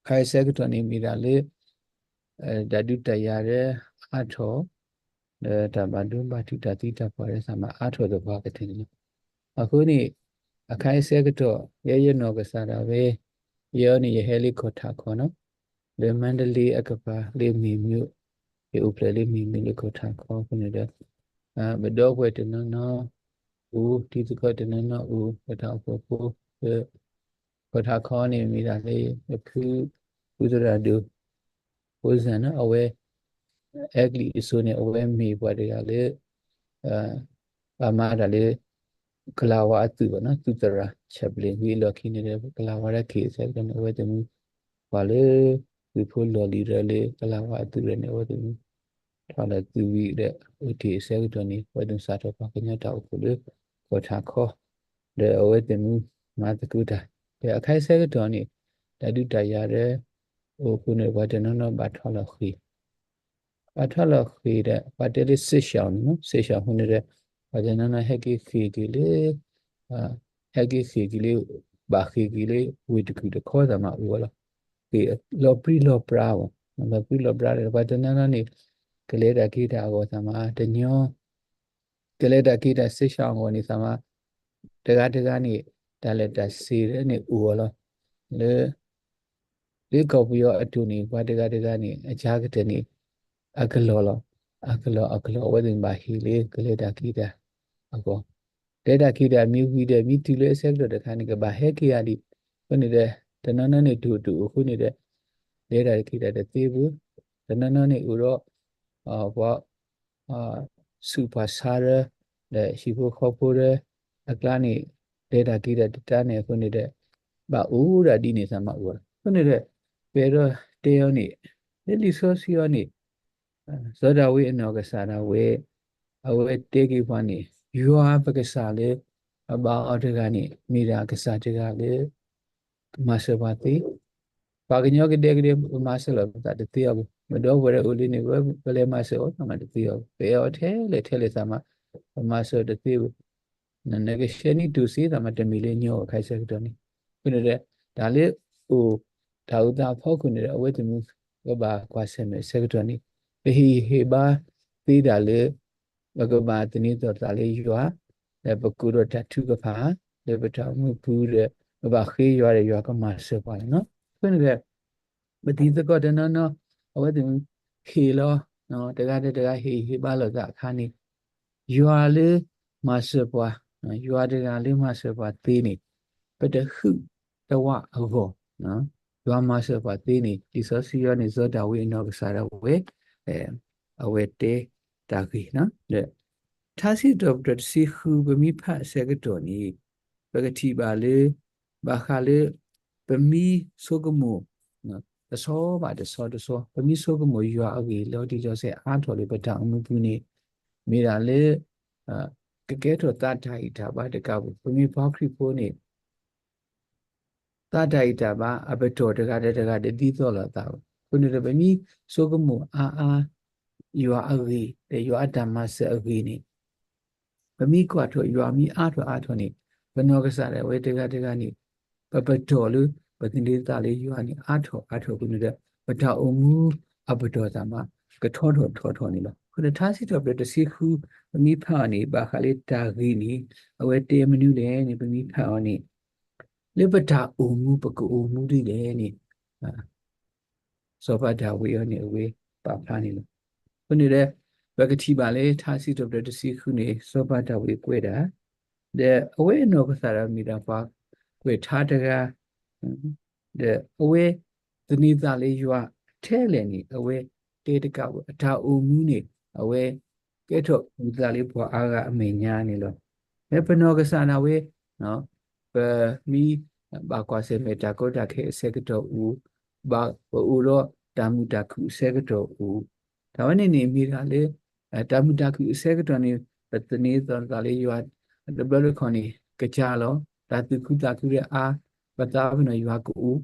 ခါအံၤဆၢကတီၢ်န့ၣ်မ့ၢ်ဒၣ်လၢ တၢ်ဒုးတၢ်ယၤဒီးအါထီၣ်, ဒီးတၢ်ဘၣ်ဒိဘၣ်ထံးတၢ်သံတၢ်ပှၢ်ဒီးသးမးအါထီၣ်သပှၢ်ကတၢၢ်န့ၣ်လီၤ. အဃိန့ၣ် အခါအံၤဆၢကတီၢ် ယဲယနီၢ်ကစၢ်ဒၣ်ဝဲ ယဲအံၤန့ၣ် ယဟဲလၢကီၢ်ထးခီနီၤ, လၢမါဒလ့အကပၤလၢမ့ၢ်မ့ၢ်, ယအိၣ်ဖျဲၣ်လၢမ့ၢ်မ့ၢ်လၢကီၢ်ထးခီအဃိန့ၣ်ဒီး ပဒီပုၢ်ဝဲၢ်တနီၤနီၤအိၣ်, တံၤသကိးတနီၤနီၤအိၣ်, ပတၢ်အိၣ်ဖှိၣ်ဖိ ကီၢ်ထးခီန့ၣ် မ့ၢ်ဒၣ်လၢ ယဖု ဖုသရၣ်ဒိၣ် ဖိစၢ်နီၤ အဝဲ အဲကလံးအစိၤန့ၣ် အဝဲမ့ၢ်ပှၤတဂၤလၢ ဘၣ်မၤတၢ်လၢ ကလၤဝါအသုးဘၣ်နီၤ, သုးသရၣ် chaplain ဝံၤအလီၢ်ခံန့ၣ်ဒီး ကလၤဝါတၢ်ခံးအဆၢကတီၢ်န့ၣ် အဝဲသ့ၣ်မူ ပှၤလၢ သုးဖိလီၢ်လံၤဒီးလၢကလၤဝါအသုးရဲၣ်န့ၣ် အဝဲသ့ၣ်မူ ထီၣ်လီၤသုးဝံၤဒီး အိၣ်တ့ၢ်အဆၢကတီၢ်န့ၣ် အဝဲသ့ၣ်မူစးထီၣ်ပှၤကညီတၢ်အိၣ်ဖှိၣ်လၢ ကီၢ်ထးခီ ဒီးအဝဲသ့ၣ်မူ မၤသကိးတၢ်, ဒီးအခါအံၤဆၢကတီၢ်န့ၣ် တၢ်ဒုးတၢ်ယၤဒီး အိၣ်အဃိန့ၣ် ပှၤတနီၤနီၤဘၣ်ထီၣ်လီၤဃ့ၢ်, ဘၣ်ထီၣ်လီၤဃ့ၢ်ဒီး ပှၤတဲလၢ စစ်ရှောင် န့ၣ်နီၤ, စစ်ရှောင် အဃိန့ၣ်ဒီး ပှၤတနီၤနီၤဟဲက့ၤဃ့ၢ်က့ၤလၢ ဟဲက့ၤဃ့ၢ်က့ၤလၢ ဘၣ်ဃ့ၢ်က့ၤလၢ ဝ့ၢ်တကူၣ်တခီသးမးအိၣ်ဝဲလီၤ. ဃ့ၢ်လီၤပြံလီၤပြါဘၣ်, လီၤပြံလီၤပြါဒီး ပှၤတနီၤနီၤန့ၣ် ကလဲၤတၢ်က့ၤတၢ်အဂီၢ်သးမးတညီ ကလဲၤတၢ်က့ၤတၢ် စစ်ရှောင် အဂီၢ်န့ၣ်သးမး တဂၤတဂၤန့ၣ် တၢ်လဲၤတၢ်ဆ့ဒီးန့ၣ်အိၣ်အီၤလီၤ. လၢ လၢကီၢ်ပယီၤအတိၢ်န့ၣ် ပှၤတဂၤတဂၤန့ၣ် အကါကတၢၢ်န့ၣ် အကလီၢ်လီၤ. အကလီၢ်အကလီၢ် အဝဲသ့ၣ်ဘၣ်ဟ့ၣ်လၢကလဲၤတၢ်က့ၤတၢ်အဂီၢ်, လဲၤတၢ်က့ၤတၢ်မ့ၢ်ဝံၤဒီး မ့ၢ်တုၤလၢအဆၢကတီၢ်တခါန့ၣ် ကဘၣ်ဟဲက့ၤဧါဒံး, အဃိန့ၣ်ဒီး တနီၤနီၤန့ၣ် တိၢ်တိၢ်အဃိန့ၣ်ဒီး လဲၤတၢ်က့ၤတၢ်တသ့ဘၣ်, တနီၤနီၤန့ၣ်အိၣ်ဒီး ပှၤ ဆူးပှၤဆါရၢ ဒီးဟံၣ်ဖိဃီဖိရၢ အကျါန့ၣ် လဲၤတၢ်က့ၤတၢ်တတါန့ၣ်အဃိန့ၣ်ဒီး ဘၣ်အိၣ်ဒၣ်ဒ်န့ၣ်သးမးအိၣ်လီၤ. အဃိန့ၣ်ဒီး ပအဲၣ်ဒိးတဲအီၤန့ၣ် လၢလံာ်စီဆှံအံၤန့ၣ် စီၤဒၤဝံးအနီၢ်ကစၢ်ဒၣ်ဝဲ အဝဲတဲက့ၤပှၤန့ၣ် ယွၤပကစၢ်လၢ အဘၣ်အီၤတဂၤန့ၣ် မ့ၢ်ဒၣ်ကစၢ်တဂၤလၢ ကမၤစၢၤပှၤသ့, ပှၤကညီကဒဲကဒဲ ပမၤစၢၤလီၤပသးတသ့အီၤဘၣ်, ပဒီပုၢ်ဝဲၢ်အိၣ်လၢန့ၣ် ပလဲၤမၤစၢၤအီၤသးမးတသ့အီၤဘၣ်, ပအဲၣ်အီၤထဲလဲၣ်ထဲလဲၣ်သးမး ပမၤစၢၤတသ့ဘၣ်. နကဆှဲနံၣ်တူၢ်စ့သးမးတမ့ၢ်လၢညီအခါဆၢကတီၢ်န့ၣ်, အဃိန့ၣ်ဒီး တၢ်လၢအိၣ် တၢ်အိၣ်သးအဖီခိၣ်န့ၣ်ဒီး အဝဲသ့ၣ်မူ ကဘၣ်ကွၢ်ဆၢၣ်မဲာ်ဆၢကတီၢ်န့ၣ် ပဟ့ၣ်ဂံၢ်ဟ့ၣ်ဘါသ့ဒၣ်လၢ ပကဘၣ်သန့ၤသီၣ်သးလၢယွၤ, ဒီးပကိးဒီးတၢ်ထုကဖၣ် လၢပတၢ်အိၣ်မူပူၤဒီး ပဘၣ်ဃ့ယွၤဒီးယွၤကမၤစၢၤပှၤန့ၣ်လီၤ. အဃိန့ၣ်ဒီး ပတံၤသကိးတနီၤနီၤ အဝဲသ့ၣ်မူ ဟ့ၣ်လီၤ တဂၤဒီးတဂၤဟ့ၣ်ဂံၢ်ဟ့ၣ်ဘါလိာ်သးအခါန့ၣ် ယွၤလၢမၤစၢၤပှၤ, ယွၤတဂၤလၢမၤစၢၤပှၤသ့န့ၣ် ပတဟုးတဝးအဂီၢ် ယွၤမၤစၢၤပှၤသ့န့ၣ် လံာ်စီဆှံအံၤန့ၣ် စီၤဒၤဝံးအနီၢ်ကစၢ်ဒၣ်ဝဲ အဝဲတဲတၢ်ဂ့ၢ် ထါစံးထီၣ်ပတြၢၤတဆံဃု ပမ့ၢ်ဖးဆၢကတီၢ်န့ၣ် ပကထံၣ်ဘၣ်လၢ ဘၣ်ဃးလၢ ပမ့ၢ်ဆိကမိၣ် တဆီဘၣ်တဆီတဆီ ပမ့ၢ်ဆိကမိၣ်ယွၤအဂ့ၢ်လီၤတံၢ်လီၤဆဲးအါထီၣ်လၢပတၢ်အိၣ်မူပူၤန့ၣ် မ့ၢ်ဒၣ်လၢ ကကဲထီၣ်သးတၢ်ဂံၢ်တၢ်ဘါတကးဘၣ်. ပမ့ၢ်ပှၤခရံာ်ဖိန့ၣ် သးတၢ်ဂံၢ်တၢ်ဘါ အပတီၢ်တဂၤဒီးတဂၤဒီးဒ်သိးလိာ်သးဘၣ်. အဃိန့ၣ်ဒီး ပမ့ၢ်ဆိကမိၣ်အါအါ ယွၤအဂ့ၢ် ဒီးယွၤအတၢ်မၤစၢၤအဂ့ၢ်န့ၣ် ပမ့ၢ်ကွၢ်ထီၣ်ယွၤမ့ၢ်အါထီၣ်အါထီၣ်န့ၣ် ပနီၢ်ကစၢ်ဒၣ်ဝဲတဂၤတဂၤန့ၣ် ပပတီၢ်လၢ ပသန့ၤသးလၢယွၤန့ၣ် အါထီၣ်အါထီၣ်အဃိန့ၣ်ဒီး ပတၢ်အိၣ်မူအပတီၢ်သးမး ကထီထီၣ်ထီထီၣ်န့ၣ်လီၤ. အဃိန့ၣ် ထါစံးထီၣ်ပတြၢၤတဆံဃု ပမ့ၢ်ဖးအီၤန့ၣ် ဘၣ်ဃးလၢတၢ်ဂ့ၢ်န့ၣ် အဝဲတဲမနုၤလဲၣ်န့ၣ် ပမ့ၢ်ဖးအီၤန့ၣ် လၢပတၢ်အိၣ်မူ ပကအိၣ်မူဒ်လဲၣ်န့ၣ် စီၤပၤဒၤဝံးအံၤန့ၣ် အဝဲပာ်ဖျါန့ၣ်လီၤ. အဃိန့ၣ်ဒီး ပကထံၣ်ဘၣ်လၢထါစံးထီၣ်ပတြၢၤတဆံဃုန့ၣ် စီၤပၤဒၤဝံးကွဲးတၢ် ဒီးအဝဲအနီၢ်ကစၢ်ဒၣ်မ့ၢ်ဒၣ်ပှၤကွဲးထါတဂၤ ဒီးအဝဲသန့ၤသးလၢယွၤထဲလဲၣ်န့ၣ် အဝဲတဲတကးဘၣ် အတၢ်အိၣ်မူန့ၣ် အဝဲကဲထီၣ်အုၣ်သးလၢပှၤအါဂၤအမဲာ်ညါန့ၣ်လီၤ. ဖဲပနီၢ်ကစၢ်ဒၣ်ဝဲ ပမ့ၢ်ဘၣ်ကွၢ်ဆၢၣ်မဲာ်တၢ်ကီတၢ်ခဲအဆၢကတီၢ်အိၣ်, ဘၣ်ပအိၣ်ဒီးတၢ်မုာ်တၢ်ခုၣ်အဆၢကတီၢ်အိၣ်, တၢ်ဝဲန့ၣ်န့ၣ်မ့ၢ်ဒၣ်လၢ တၢ်မုာ်တၢ်ခုၣ်အဆၢကတီၢ်န့ၣ် ပသန့ၤသီၣ်သးလၢယွၤ တဘျီတခီၣ်န့ၣ် ကစၢ်လီၤ. တၢ်သူၣ်ခုသးခုဒီးအါ ပသးပ့ၤနီၣ်ယွၤကအိၣ်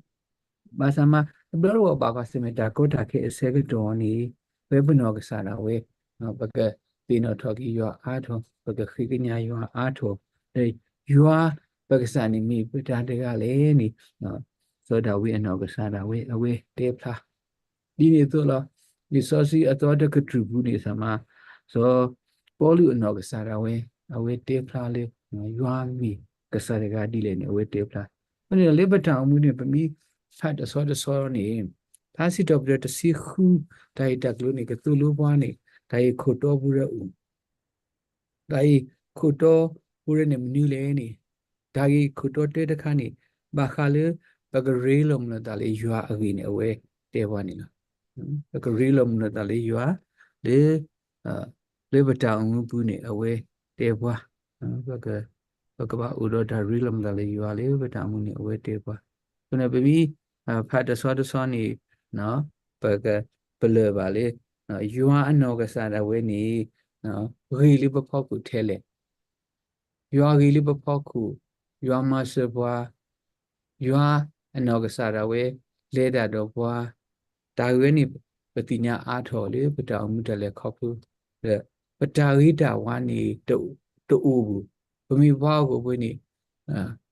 ဘၣ်ဆၣ်မး တဘျီတခီၣ်ဘၣ်ကွၢ်ဆၢၣ်မဲာ်တၢ်ကီတၢ်ခဲအဆၢကတီၢ်န့ၣ် ဖဲပနီၢ်ကစၢ်ဒၣ်ဝဲ ပကသ့ၣ်နီၣ်ထီၣ်က့ၤယွၤအါထီၣ်, ပကဃ့ကညးယွၤအါထီၣ်, ဒီးယွၤပကစၢ်န့ၣ်မ့ၢ်ပတၢ်တဂၤလဲၣ်န့ၣ် စီၤဒၤဝံးအနီၢ်ကစၢ်ဒၣ်ဝဲ အဝဲတဲဖျါ ဒ်န့ၣ်အသိးလီၤ. လံာ်စီဆှံအသီတကတြူၢ်ပူၤန့ၣ် သးမါ စီၤပီလူးအနီၢ်ကစၢ်ဒၣ်ဝဲ အဝဲတဲဖျါလၢ ယွၤမ့ၢ်ကစၢ်တဂၤဒ်လဲၣ်န့ၣ် အဝဲတဲဖျါ. အဃိန့ၣ်ဒီး လၢပတၢ်အိၣ်မူန့ၣ် ပမ့ၢ်ဖးတဆီတဆီန့ၣ် ထါစံးထီၣ်ပတြၢၤတဆံဃု တၢ်ဂ့ၢ်တၢ်ကျိၤန့ၣ် ကသိၣ်လိပှၤန့ၣ် တၢ်ဂ့ၢ်ခိၣ်တီပူၤဒီးအိၣ် တၢ်ဂ့ၢ်ခိၣ်တီပူၤဒီးန့ၣ်မနုၤလဲၣ်န့ၣ် တၢ်ဂ့ၢ်ခိၣ်တီတၢတခါန့ၣ် ဘၣ်ဃးလၢ ပကရ့လိာ်မုာ်လိာ်သးလၢယွၤအဂ့ၢ်န့ၣ် အဝဲတဲပှၤန့ၣ်လီၤ. ပကရ့လိာ်မုာ်လိာ်သးလၢယွၤ လၢ လၢပတၢ်အိၣ်မူပူၤန့ၣ် အဝဲတဲပှၤ ပကဘၣ်အိၣ်ဒီးတၢ်ရ့လိာ်မုာ်လိာ်သးလၢယွၤလၢပတၢ်အိၣ်မူန့ၣ် အဝဲတဲပှၤ. အဃိန့ၣ် ပမ့ၢ် ဖးတဆီတဆီန့ၣ် ပက ပလၢၢ်ဘၣ်လၢ ယွၤအနီၢ်ကစၢ်ဒၣ်ဝဲန့ၣ် ဂ့ၤလၢပဖီခိၣ်ထဲလဲၣ်. ယွၤဂ့ၤလၢပဖီခိၣ်, ယွၤမၤစၢၤပှၤ, ယွၤအနီၢ်ကစၢ်ဒၣ်ဝဲ လဲၤတၢ်ဒီးပှၤ, တၢ်ဂ့ၢ်ဝဲန့ၣ် ပသ့ၣ်ညါအါထီၣ်လၢပတၢ်အိၣ်မူတၢ်လဲၤခီဖျိ, ဒီးပတၢ်ဂ့ၤတၢ်ဝါန့ၣ် တအိၣ်ဘူး, ပမ့ၢ်ပှၤအိၣ်ကအိၣ်ပှဲၤန့ၣ်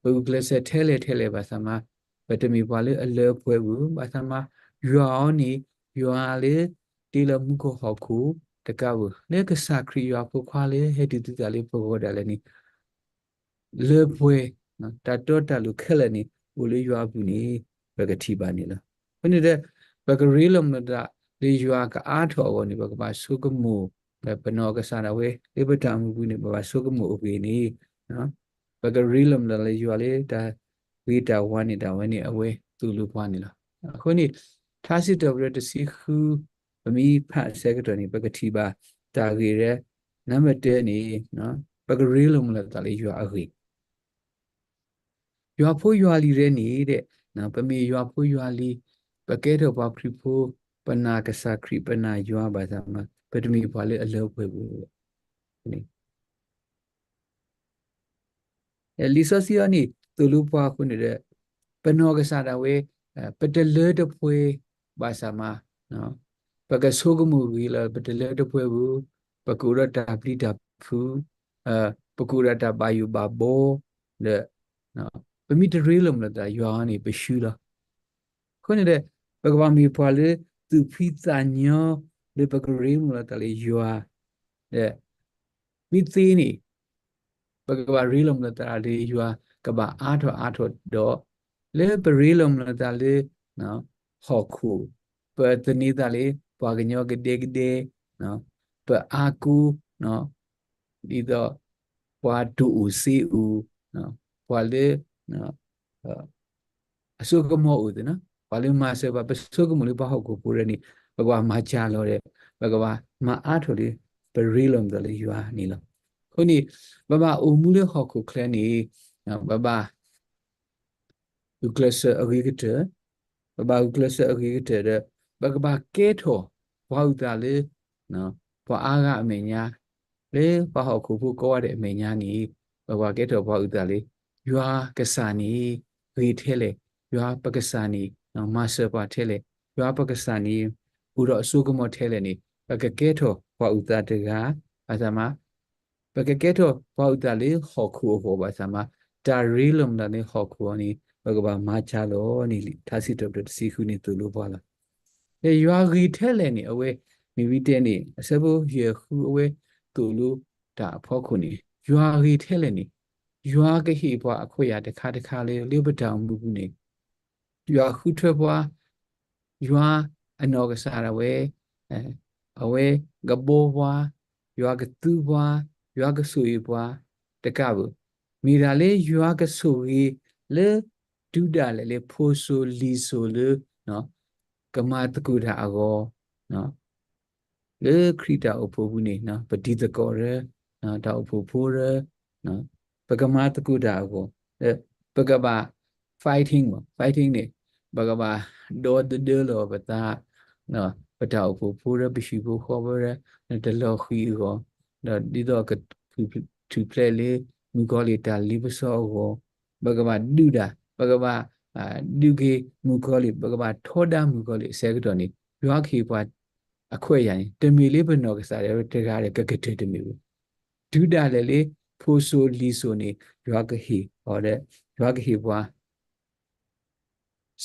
ပဂုာ်ကျဲးစၢးထဲလဲၣ်ထဲလဲၣ်ဘၣ်ဆၣ်မး ပတမ့ၢ်ပှၤလၢအလၢအပှဲၤဘူး, ဘၣ်ဆၣ်မး ယွၤအီၤန့ၣ် ယွၤလၢ တ့လီၤမူခိၣ်ဟီၣ်ခိၣ်တကးဘၣ်, လၢကစၢ်ခရံာ်ယွၤဖိခွါလၢဟဲတုၤသုသးလၢပဂီၢ်ဒၣ်လဲာ်န့ၣ် လၢပှဲၤ တၢ်တီတၢ်လိၤခဲလၢာ်န့ၣ် အိၣ်လၢယွၤအပူၤန့ၣ် ပကထံၣ်ဘၣ်န့ၣ်လီၤ. အဃိန့ၣ်ဒီး ပကရ့လိာ်မုာ်လိာ်သးလၢယွၤကအါထီၣ်အဂီၢ်န့ၣ် ပကဘၣ်ဆိကမိၣ် ဒီးပနီၢ်ကစၢ်ဒၣ်ဝဲ လၢပတၢ်အိၣ်မူပူၤန့ၣ် ပဘၣ်ဆိကမိၣ်အဂ့ၢ်န့ၣ် ပကရ့လိာ်မုာ်လိာ်သးလၢယွၤလၢတၢ်ဂ့ၤတၢ်ဝါန့ၣ် ဒၣ်ဝဲန့ၣ် အဝဲသိၣ်လိပှၤန့ၣ်လီၤ. အဃိန့ၣ် ထါစံးထီၣ်ပတြၢၤတဆံဃု ပမ့ၢ်ဖးအဆၢကတီၢ်န့ၣ် ပကထံၣ်ဘၣ်တၢ်ဂ့ၢ်လၢ နံပါတ်တၢန့ၣ် ပကရ့လိာ်မုာ်လိာ်သးလၢယွၤအဂ့ၢ် ယွၤဖိယွၤလံၤရဲန့ၣ် ပမ့ၢ်ယွၤဖိယွၤလံၤ, ပကဲထီၣ်ပှၤခရံာ်ဖိ, ပနာ်ကစၢ်ခရံာ် ပနာ်ယွၤဘၣ်ဆၣ်မး ပတမ့ၢ်ပှၤလၢအလၢပှဲၤဘူး. လံာ်စီဆှံအံၤန့ၣ် သိၣ်လိပှၤအဃိန့ၣ်ဒီး ပနီၢ်ကစၢ်ဒၣ်ဝဲ ပတလၢတပှဲၤဘၣ်ဆၣ်မး ပကဆိကမိၣ်ဂ့ၤလၢ ပတလၢတပှဲၤဘူး, ပကအိၣ်ဒီးတၢ်ပျံၤတၢ်ဖုး, ပကအိၣ်ဒီးတၢ်ဘၣ်ယိၣ်ဘၣ်ဘီ, ဒီး ပမ့ၢ်တရ့လိာ်မုာ်လိာ်သးယွၤအံၤန့ၣ် ပဆူလီၤ. အဃိန့ၣ်ဒီး ပကဘၣ်မ့ၢ်ပှၤလၢသူၣ်ဖှံသးညီ လၢပကရ့လိာ်မုာ်လိာ်သးလၢယွၤ ဒီး မ့ၢ်သ့န့ၣ် ပကဘၣ်ရ့လိာ်မုာ်လိာ်သးလၢယွၤ ကဘၣ်အါထီၣ်အါထီၣ်ဒီး လၢပရ့လိာ်မုာ်လိာ်သးလၢ ဟီၣ်ခိၣ်, ပသန့ၤသးလၢ ပှၤကညီကဒဲကဒဲ, ပအါကိ ဒ်သိး ပှၤတအိၣ်စ့အိၣ်, ပှၤလၢ အစိကမီၤအိၣ်သ့ၣ်နီၤ, ပှၤလၢမၤစၢၤပှၤ ပဆိကမိၣ်လၢပှၤဟီၣ်ခိၣ်ဖိရဲန့ၣ် ပကဘၣ်မၤစၢၤလီၤဒီး ပကဘၣ်မၤအါထီၣ်လၢ ပရ့လိာ်မုာ်လိာ်သးလၢယွၤန့ၣ်လီၤ. အဃိန့ၣ် ပဘၣ်အိၣ်မူလၢဟီၣ်ခိၣ်ချၢန့ၣ် ပဘၣ် ဂုာ်ကျဲးစၢးအဂ့ၤကတၢၢ်, ပဘၣ်ဂုာ်ကျဲးစၢးအဂ့ၤကတၢၢ်ဒီး ပကဘၣ်ကဲထီၣ်ပှၤအုၣ်သးလၢ ပှၤအါဂၤအမဲာ်ညါ, လၢပှၤဟီၣ်ခိၣ်ဖိကိးဂၤဒဲးအမဲာ်ညါန့ၣ် ပကဘၣ်ကဲထီၣ်ပှၤအုၣ်သးလၢ ယွၤကစၢ်န့ၣ် ဂ့ၤထဲလဲၣ်, ယွၤပကစၢ်န့ၣ် မၤစၢၤပှၤထဲလဲၣ်, ယွၤပကစၢ်န့ၣ် အိၣ်ဒီးအစိကမီၤထဲလဲၣ်န့ၣ် ပကကဲထီၣ်ပှၤအုၣ်သးတဂၤ, ဘၣ်ဆၣ်မး ပကကဲထီၣ်ပှၤအုၣ်သးလၢဟီၣ်ခိၣ်အဂီၢ်ဘၣ်ဆၣ်မး တၢ်ရ့လိာ်မုာ်လိာ်သးလၢဟီၣ်ခိၣ်အံၤန့ၣ် ပကဘၣ်မၤစၢၤလီၤန့ၣ် ထါစံးထီၣ်ပတြၢၤတဆံဃုန့ၣ်သိၣ်လိပှၤလီၤ. ဒီးယွၤဂ့ၤထဲလဲၣ်န့ၣ် အဝဲ မ့ၢ်ဝံတဲန့ၣ် အဆၢဖိယဲၢ်ဃု အဝဲသိၣ်လိတၢ်အဖီခိၣ်န့ၣ် ယွၤဂ့ၤထဲလဲၣ်န့ၣ် ယွၤကဟ့ၣ်ပှၤအခွဲးယာ်တခါတခါလၢ လၢပတၢ်အိၣ်မူပူၤန့ၣ် ယွၤဃုထၢပှၤ, ယွၤအနီၢ်ကစၢ်ဒၣ်ဝဲ, အဝဲကဘီပှၤ, ယွၤကသူပှၤ, ယွၤကဆိၣ်ဂ့ၤပှၤ တကးဘၣ်, မ့ၢ်ဒၣ်လၢယွၤကဆိၣ်ဂ့ၤလၢ တုၤဒၣ်လဲာ်လၢဖိစိၤလံၤစိၤလၢ ကမၤသကိးတၢ်အဂီၢ် လၢခရံာ်တၢ်အိၣ်ဖှိၣ်ပူၤန့ၣ် ပတံၤသကိးရၢ, တၢ်အိၣ်ဖှိၣ်ဖိရၢ, ပကမၤသကိးတၢ်အဂီၢ်, ပကဘၣ် fighting မး fighting န့ၣ် ပကဘၣ်ဒီသဒၢလီၤပသး, ပတၢ်အိၣ်ဖှိၣ်ဖိရၢ ပဟံၣ်ဖိဃီဖိရၢ တလီၤဃံၤအဂီၢ်, ဒီးဒ်သိးကထုးဖျဲးလၢ မုၣ်ကီၤလံၢ်တၢ်လ့ပစီအဂီၢ်, ပကဘၣ်ဒုးတၢ်, ပကဘၣ် ဒုးက့ၤမုၣ်ကီၤလံၢ်, ပကဘၣ်ထီဒါမုၣ်ကီၤလံၢ်အဆၢကတီၢ်န့ၣ် ယွၤကဟ့ၣ်ပှၤ အခွဲးယာ်န့ၣ် တမ့ၢ်လၢပနီၢ်ကစၢ်ဒၣ်ဝဲတဂၤဒီး ကကတၢၢ်တမ့ၢ်ဘူး, တုၤဒၣ်လဲာ်လၢ ဖိစိၤလံၤစိၤန့ၣ် ယွၤကဟ့ၣ်အီၤဒီး ယွၤကဟ့ၣ်ပှၤ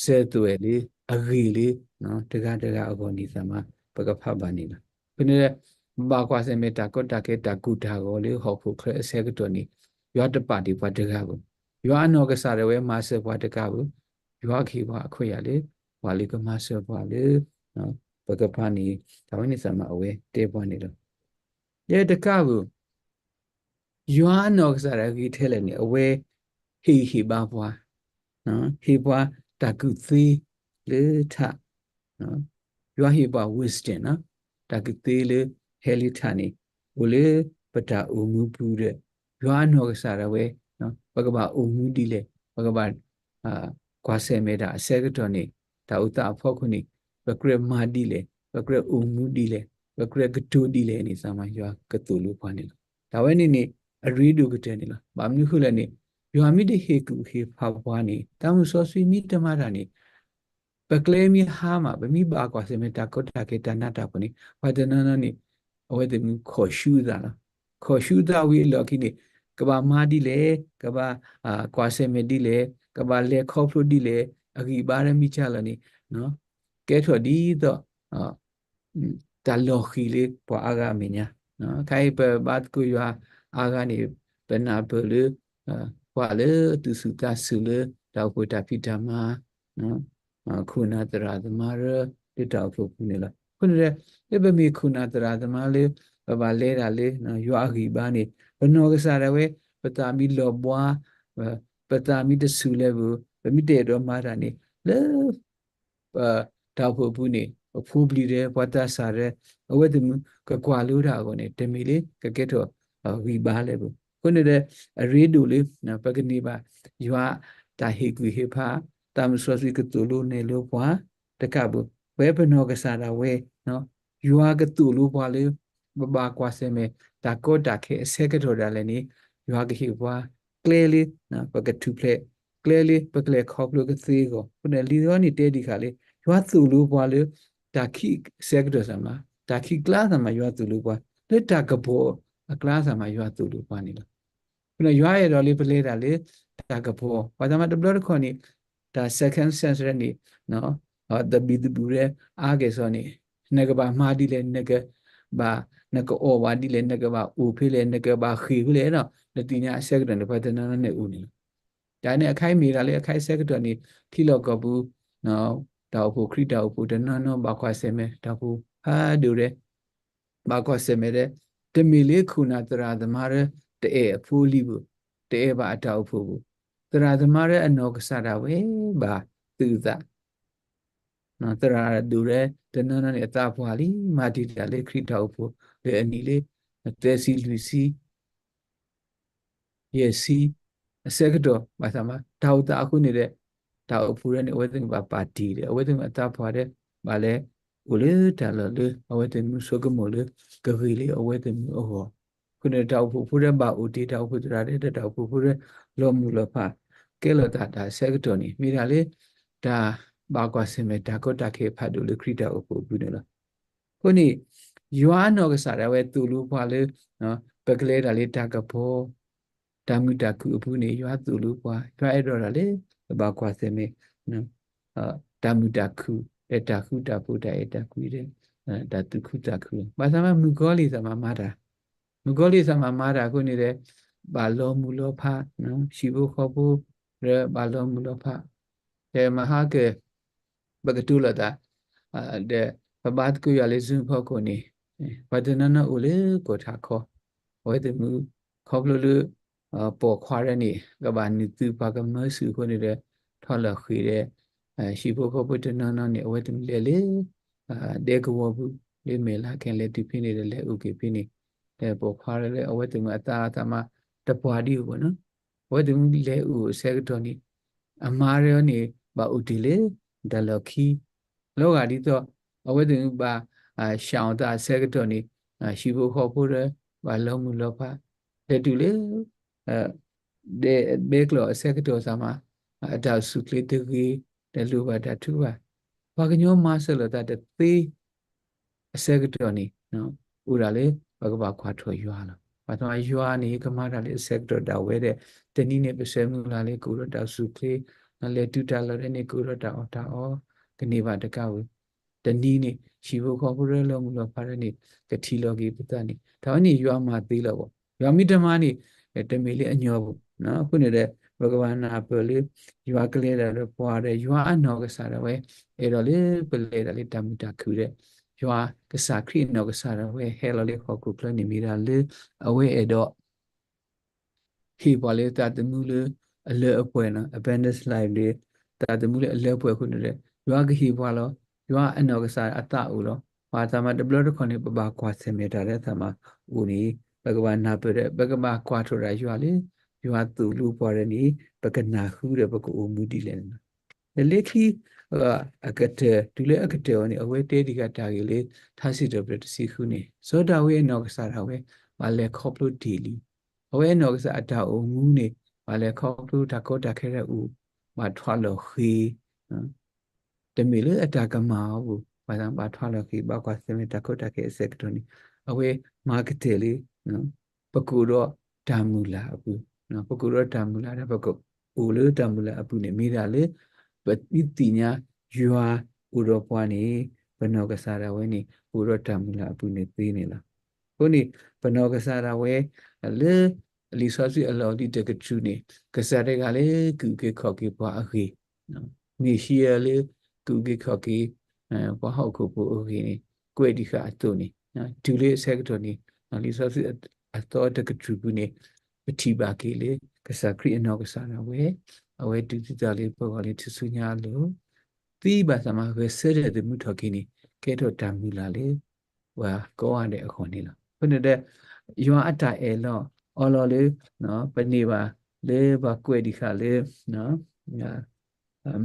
စဲသွဲၣ်လၢအဂ့ၤလၢ တဂၤတဂၤအဂီၢ်န့ၣ် သးမါ ပကဖးဘၣ်န့ၣ်လီၤ. ဖဲန့ၣ် ဘၣ်ကွၢ်ဆၢၣ်မဲာ်တၢ်ကီတၢ်ခဲတၢ်ကူၣ်တၢ်ဂီၤလၢဟီၣ်ခိၣ်ချၢအဆၢကတီၢ်န့ၣ် ယွၤတပာ်တ့ၢ်ပှၤတဂၤဘၣ်. ယွၤအနီၢ်ကစၢ်ဒၣ်ဝဲမၤစၢၤပှၤတကးဘၣ်. ယွၤကဟ့ၣ်ပှၤအခွဲးယာ်လၢ ပှၤလၢကမၤစၢၤပှၤလၢ ပကဖးန့ၣ် တၢ်ဝဲန့ၣ်သးမါအဝဲတဲပှၤန့ၣ်လီၤ. ယဲတကးဘၣ် ယွၤအနီၢ်ကစၢ်ဒၣ်ဂ့ၤထဲလဲၣ်န့ၣ် အဝဲဟ့ၣ်ဂံၢ်ဟ့ၣ်ဘါပှၤ, ဟ့ၣ်ပှၤတၢ်ကူၣ်သ့လၢထး, ယွၤဟ့ၣ်ပှၤ wisdom တၢ်ကူၣ်သ့လၢဟဲလၢထးန့ၣ် အိၣ်လၢပတၢ်အိၣ်မူပူၤဒီး ယွၤအနီၢ်ကစၢ်ဒၣ်ဝဲ ပကဘၣ်အိၣ်မူဒ်လဲၣ်, ပကဘၣ် ကွၢ်ဆၢၣ်မဲာ်တၢ်အဆၢကတီၢ်န့ၣ် တၢ်အိၣ်သးအဖီခိၣ်န့ၣ် ပကြၢးမၤဒ်လဲၣ်, ပကြၢးအိၣ်မူဒ်လဲၣ်, ပကြၢးကတိၤဒ်လဲၣ်န့ၣ် သးမါယွၤကသိၣ်လိပှၤန့ၣ်လီၤ. တၢ်ဝဲန့ၣ်န့ၣ် အရ့ဒိၣ်ကတၢၢ်န့ၣ်လီၤ. ဘၣ်မနုၤဃိလဲၣ်န့ၣ် ယွၤမ့ၢ်တဟ့ၣ်ကူၣ်ဟ့ၣ်ဖးပှၤန့ၣ် တၢ်မုၢ်စီဆှံမ့ၢ်တမၤတၢ်န့ၣ် ပကျဲမ့ၢ်ဟါမး ပမ့ၢ်ဘၣ်ကွၢ်ဆၢၣ်မဲာ်တၢ်ကီတၢ်ခဲတၢ်နးတၢ်ဖှီၣ်န့ၣ် ပှၤတနီၤနီၤန့ၣ် အဝဲသ့ၣ်မုၢ်ခိၣ်ဆူအသးလီၤ. ခိၣ်ဆူအသးဝံၤအလီၢ်ခံန့ၣ် ကဘၣ်မၤဒ်လဲၣ်, ကဘၣ်ကွၢ်ဆၢၣ်မဲာ်ဒ်လဲၣ်, ကဘၣ်လဲၤခီဖျိဒ်လဲၣ်, အဂံၢ်ဘါလၢမ့ၢ်ကၢ်လီၤန့ၣ် ကဲထီၣ်ဒ်သိး တၢ်လီၤဃံၤလၢပှၤအါဂၤအမဲာ်ညါ, ခဲအံၤပဘါသကိးယွၤအါဂၤန့ၣ် ပနၢ်ပၢၢ်လၢ ပှၤလၢအသူၣ်ဆူၣ်သးဆူၣ်လၢတၢ်အိၣ်ဖှိၣ်တၢ်ဖံးတၢ်မၤ ခိၣ်နၢ်သရၣ်သမါရၢ လၢတၢ်အိၣ်ဖှိၣ်ပူၤန့ၣ်လီၤ. အဃိန့ၣ်ဒီး လၢပမ့ၢ်ခိၣ်နၢ်သရၣ်သမါလၢ ပဘၣ်လဲၤတၢ်လၢ ယွၤအဂံၢ်ဘါန့ၣ် ပနီၢ်ကစၢ်ဒၣ်ဝဲ ပသးမ့ၢ်လီၤဘှါ, ပသးမ့ၢ်တဆူၣ်လၢၤဘၣ်, ပမ့ၢ်တအဲၣ်ဒိးမၤတၢ်န့ၣ် လၢ တၢ်အိၣ်ဖှိၣ်ပူၤန့ၣ် ပဖိပလံၤဒီး ပှၤသးစၢ်ဒီး အဝဲသ့ၣ်မုၢ်ကကွၢ်လိတၢ်အဂီၢ်န့ၣ် တမ့ၢ်လၢကကဲထီၣ်ဂံၢ်ဘါလၢၤဘၣ်. အဃိန့ၣ်ဒီး အရ့ဒိၣ်လၢ ပကန့ၢ်ဘၣ် ယွၤတၢ်ဟ့ၣ်ကူၣ်ဟ့ၣ်ဖး တၢ်မုၢ်စီဆှံကသိၣ်လိနဲၣ်လိပှၤတကးဘၣ် ပဝဲပနီၢ်ကစၢ်ဒၣ်ဝဲ ယွၤကသိၣ်လိပှၤလၢ ပဘၣ်ကွၢ်ဆၢၣ်မဲာ် တၢ်ကီတၢ်ခဲအဆၢကတီၢ်ဒၣ်လဲာ်န့ၣ် ယွၤကဟ့ၣ်ပှၤကျဲလၢ ပကထူၣ်ဖျဲး ကျဲလၢပကလဲၤခီဖျိကသ့အဂီၢ်. အဃိန့ၣ် လံာ်စီဆှံန့ၣ်တဲဒံးဃာ်လၢ ယွၤသိၣ်လိပှၤလၢ တၢ်ခံးအဆၢကတီၢ်သးမါ, တၢ်ခံးကျါသးမါ ယွၤသိၣ်လိပှၤ လၢတၢ်ကပီၤအကျါသးမါ ယွၤသိၣ်လိပှၤန့ၣ်လီၤ. အဃိန့ၣ် ယွၤအဲၣ်ဒိးလၢပလဲၤတၢ်လၢတၢ်ကပီၤ, ပှၤသးမါတဘျီတခီၣ်န့ၣ် တၢ် circumstance န့ၣ် သဘံၣ်သဘုၣ်ရဲအါကဲၣ်ဆိးန့ၣ် နကဘၣ်မၤဒ်လဲၣ်, နကဘၣ်, နကအီၣ်ဘၣ်ဒ်လဲၣ်, နကဘၣ်အိၣ်ဖဲလဲၣ်, နကဘၣ်ဃ့ၢ်ဖဲလဲၣ်ဒီး နသ့ၣ်ညါအဆၢကတီၢ်န့ၣ် ပှၤတနီၤနီၤန့ၣ်အိၣ်န့ၣ်လီၤ. တၢ်န့ၣ်အခါအံၤမ့ၢ်ဒၣ်လၢအခါအံၤဆၢကတီၢ်န့ၣ် ထံလီၢ်ကီၢ်ပူၤ တၢ်အိၣ်ဖှိၣ်ခရံာ်တၢ်အိၣ်ဖှိၣ်တနီၤနီၤ ဘၣ်ကွၢ်ဆၢၣ်မဲာ် တၢ်အိၣ်ဖှိၣ်ဖးဒိၣ်ရဲ ဘၣ်ကွၢ်ဆၢၣ်မဲာ်ဒီး တမ့ၢ်လၢခိၣ်နၢ်သရၣ်သမါရၢ တအဲၣ်အဖိအလံၤဘၣ်, တအဲၣ်ဘၣ်အတၢ်အိၣ်ဖှိၣ်ဘၣ်. သရၣ်သမါရၢအနီၢ်ကစၢ်ဒၣ်ဝဲဘၣ်သုးအသး, သရၣ်ဒိၣ်ရဲတနီၤနီၤန့ၣ် အသးပှၢ်လံ မၤတံာ်တာ်လၢခရံာ်တၢ်အိၣ်ဖှိၣ်လၢအနံၣ်လၢ သၢဆံလွံၢ်ဆံ ယဲၢ်ဆံ အဆၢကတီၢ် ဘၣ်ဆၣ်မး တၢ်အိၣ်သးအဃိန့ၣ်ဒီး တၢ်အိၣ်ဖှိၣ်ရၢန့ၣ် အဝဲသ့ၣ်ဘၣ်ပာ်တံာ်ဒီး အဝဲသ့ၣ်အသးပှၢ်ဒီး ဘၣ်လဲၤအိၣ်လၢတၢ်လီၢ်လၢ အဝဲသ့ၣ်မုၢ်ဆိကမိၣ်လၢ ကဂ့ၤလၢအဝဲသ့ၣ်မုၢ်အဂီၢ်. အဃိန့ၣ် တၢ်အိၣ်ဖှိၣ်ဖိဒီးဘၣ်အိၣ်တ့ၢ် တၢ်အိၣ်ဖှိၣ်သရၣ်ဒီး တၢ်အိၣ်ဖှိၣ်ဖိဒီး လီၤမုၢ်လီၤဖး ကဲလီၤသးတၢ်ဆၢကတီၢ်န့ၣ် မ့ၢ်ဒၣ်လၢ တၢ်ဘၣ်ကွၢ်ဆၢၣ်မဲာ် တၢ်ကီတၢ်ခဲဖးဒိၣ်လၢခရံာ်တၢ်အိၣ်ဖှိၣ်အပူၤန့ၣ်လီၤ. အဃိန့ၣ် ယွၤအနီၢ်ကစၢ်ဒၣ်ဝဲသိၣ်လိပှၤလၢ ပကလဲၤတၢ်လၢတၢ်ကပီၤ တၢ်မုာ်တၢ်ခုၣ်အပူၤန့ၣ် ယွၤသိၣ်လိပှၤ ယွၤအဲၣ်ဒိးတၢ်လၢ ပဘၣ်ကွၢ်ဆၢၣ်မဲာ် တၢ်မုာ်တၢ်ခုၣ် တၢ်ဃူတၢ်ဖိး တၢ်အဲၣ်တၢ်ကွံဒီး တၢ်သူၣ်ခုသးခုလီၤ. ဘၣ်ဆၣ်မး မုၣ်ကီၤလံၢ်သးမၤမၤတၢ် မုၣ်ကီၤလံၢ်သးမၤမၤတၢ်အဃိန့ၣ်ဒီး ဘၣ်လီၤမုၢ်လီၤဖး ဟံၣ်ဖိဃီဖိ ဒီးဘၣ်လီၤမုၢ်လီၤဖး ဒီးမဟါက ပကတိၤလိာ်သး ဒီးပဘါသကိးယွၤလၢ Zoom ဖီခိၣ်န့ၣ် ပှၤတနီၤနီၤအိၣ်လၢကီၢ်ထးခီ အဝဲသ့ၣ်မုၢ်ခီဖျိလၢ ပိာ်ခွါရဲန့ၣ် ကဘၣ်နုာ်သုပှၤကမၢဆူၣ်အဃိန့ၣ်ဒီး ထီၣ်လီၤဃ့ၢ်ဒီး ဟံၣ်ဖိဃီဖိတနီၤနီၤန့ၣ် အဝဲသ့ၣ်မုၢ်လဲၤလၢ ဒဲကဝီၤပူၤ လၢမဲာ်လါခဲလဲၤတုၤဖဲန့ၣ်ဒီး လဲၤအိၣ်က့ၤဖဲန့ၣ် ဒီးပိာ်ခွါရဲလၢအဝဲသ့ၣ်မုၢ်အသးသးမၤတပှၢ်ဒံးအဂီၢ်နီၤ အဝဲသ့ၣ်မုၢ်လဲၤအိၣ်အဆၢကတီၢ်န့ၣ် အမါရဲန့ၣ် ဘၣ်အိၣ်တ့ၢ်လၢ တၢ်လီၢ်ခံ လီၤဂာ်ဒ်သိး အဝဲသ့ၣ်မုၢ်ဘၣ် ရှောင်သးအဆၢကတီၢ်န့ၣ် ဟံၣ်ဖိဃီဖိဒီး ဘၣ်လီၤမုၢ်လီၤဖး လဲၤတုၤလၢ ဒဲဘဲကျိာ်အဆၢကတီၢ်သးမၤ အတၢ်အိၣ်ဆူၣ်အိၣ်ချ့တဂ့ၤ တလိၣ်ဘၣ်တၢ်ထုကဖၣ် ပှၤကညီမၤစၢၤလိာ်သးတသ့ အဆၢကတီၢ်န့ၣ် အိၣ်ဒၣ်လၢ ပကဘၣ်ကွၢ်ထီၣ်ယွၤလီၤ. ပှၤသးမၤယွၤန့ၣ် ကမၤတၢ်လၢအဆၢကတီၢ်ဒၣ်ဝဲဒီး တနံၤန့ၣ် ပဆၢမုၢ်လၢ်လၢကအိၣ်ဒီးတၢ်အိၣ်ဆူၣ်အိၣ်ချ့ လဲၤတုၤတၢ်လီၢ်ဒဲးန့ၣ် ကအိၣ်ဒီးတၢ်အီၣ်တၢ်အီ ကန့ၢ်ဘၣ်တကးဝံၤ တနံၤန့ၣ် ဟံၣ်ဖိဃီဖိလၢလီၤမုၢ်လီၤဖးဒဲးန့ၣ် ကထံၣ်လီၤက့ၤပသးန့ၣ် တၢ်ဝဲန့ၣ် ယွၤမၤသ့လီၤဘၣ်. ယွၤမ့ၢ်တမၤန့ၣ် တမ့ၢ်လၢအညီဘၣ်. အဃိန့ၣ်ဒီး ပကဘၣ်နၢ်ပၢၢ်လၢ ယွၤကလဲၤဒၣ်ဒီးပှၤဒီး ယွၤအနီၢ်ကစၢ်ဒၣ်ဝဲ အဲၣ်ဒိးလၢပလဲၤဒၣ်လၢတၢ်မုာ်တၢ်ခုၣ်ဒီး ယွၤကစၢ်ခရံာ်အနီၢ်ကစၢ်ဒၣ်ဝဲ ဟဲလီၤလၢဟီၣ်ခိၣ်ချၢန့ၣ်မ့ၢ်ဒၣ်လၢ အဝဲအဲၣ်ဒိး ဟ့ၣ်ပှၤလၢသးသမူလၢအလၢအပှဲၤန့ၣ် abundance life လၢ သးသမူလၢအလၢအပှဲၤအဃိန့ၣ်ဒီး ယွၤကဟ့ၣ်ပှၤလီၤ. ယွၤအနီၢ်ကစၢ်အသးအိၣ်လီၤ. ပှၤအသးမၤတဘျီတခီၣ်န့ၣ် ပဘၣ်ကွၢ်ဆၢၣ်မဲာ်တၢ်လၢအသးမၤအိၣ်န့ၣ် ပကဘၣ်နၢ်ပၢၢ်ဒီး ပကဘၣ်ကွၢ်ထီၣ်ဒၣ်ယွၤလၢ ယွၤသိၣ်လိပှၤဒီးန့ၣ် ပကနၢ်ဟူဒီးပကအိၣ်မူဒ်လဲၣ်န့ၣ်လီၤ. လၢခံ အကတၢၢ် တုၤလၢအကတၢၢ်အီၤန့ၣ် အဝဲတဲဒံးဃာ်တၢ်ဂ့ၢ်လၢ ထါစံးထီၣ်ပတြၢၤတဆံဃုန့ၣ် စီၤဒၤဝံးအနီၢ်ကစၢ်ဒၣ်ဝဲ ဘၣ်လဲၤခီဖျိတ့ၢ်လံ. အဝဲအနီၢ်ကစၢ်အတၢ်အိၣ်မူန့ၣ် ဘၣ်လဲၤခီဖျိတၢ်ကီတၢ်ခဲလၢအအိၣ် ဘၣ်ထွးလီၤဃ့ၤ တမ့ၢ်လၢအတၢ်ကမၣ်အီၤဘၣ်, ဘၣ်ဆၣ်ဘၣ်ထွးလီၤဃ့ၤ ဘၣ်ကွၢ်ဆၢၣ်မဲာ်တၢ်ကီတၢ်ခဲအဆၢကတီၢ်န့ၣ် အဝဲမၤကတၢၢ်လၢ ပကအိၣ်ဒီးတၢ်မုၢ်လၢ်အပူၤ, ပကအိၣ်ဒီးတၢ်မုၢ်လၢ်ဒီး ပကအိၣ်လၢတၢ်မုၢ်လၢ်အပူၤန့ၣ် မ့ၢ်ဒၣ်လၢ ပသ့ၣ်ညါယွၤအိၣ်ဒီးပှၤန့ၣ် ပနီၢ်ကစၢ်ဒၣ်ဝဲန့ၣ် အိၣ်ဒီးတၢ်မုၢ်လၢ်အပူၤန့ၣ်သ့န့ၣ်လီၤ. အဃိန့ၣ် ပနီၢ်ကစၢ်ဒၣ်ဝဲ လၢ လံာ်စီဆှံအလီၢ်လံၤတကတြူၢ်န့ၣ် ကစၢ်တဂၤလၢကအုၣ်က့ၤခီၣ်က့ၤပှၤအဂ့ၢ်, မ့ၢ်ဟံးအီၤလၢ ကအုၣ်က့ၤခီၣ်က့ၤ ပှၤဟီၣ်ခိၣ်ဖိအဂ့ၢ်န့ၣ် ကွဲးဒံးဃာ်အသိးန့ၣ် တုၤလၢအဆၢကတီၢ်န့ၣ် လံာ်စီဆှံအသီတကတြူၢ်ပူၤန့ၣ် ပထံၣ်ဘၣ်က့ၤလၢ ကစၢ်ခရံာ်အနီၢ်ကစၢ်ဒၣ်ဝဲ အဝဲတူၢ်သံသးလၢပဂီၢ်လၢထူၣ်စုညါအလိၤ သံဘၣ်သးမၤဂဲၤဆၢထၢၣ်သမူထီၣ်က့ၤန့ၣ် ကဲထီၣ်တၢ်မုၢ်လၢ်လၢ ပှၤကိးဂၤဒဲးအဂီၢ်န့ၣ်လီၤ. အဃိန့ၣ်ဒီး ယွၤအတၢ်အၢၣ်လီၤအီလီၤလၢ ပန့ၢ်ဘၣ်လၢပှၤကွဲးဒံးဃာ်လၢ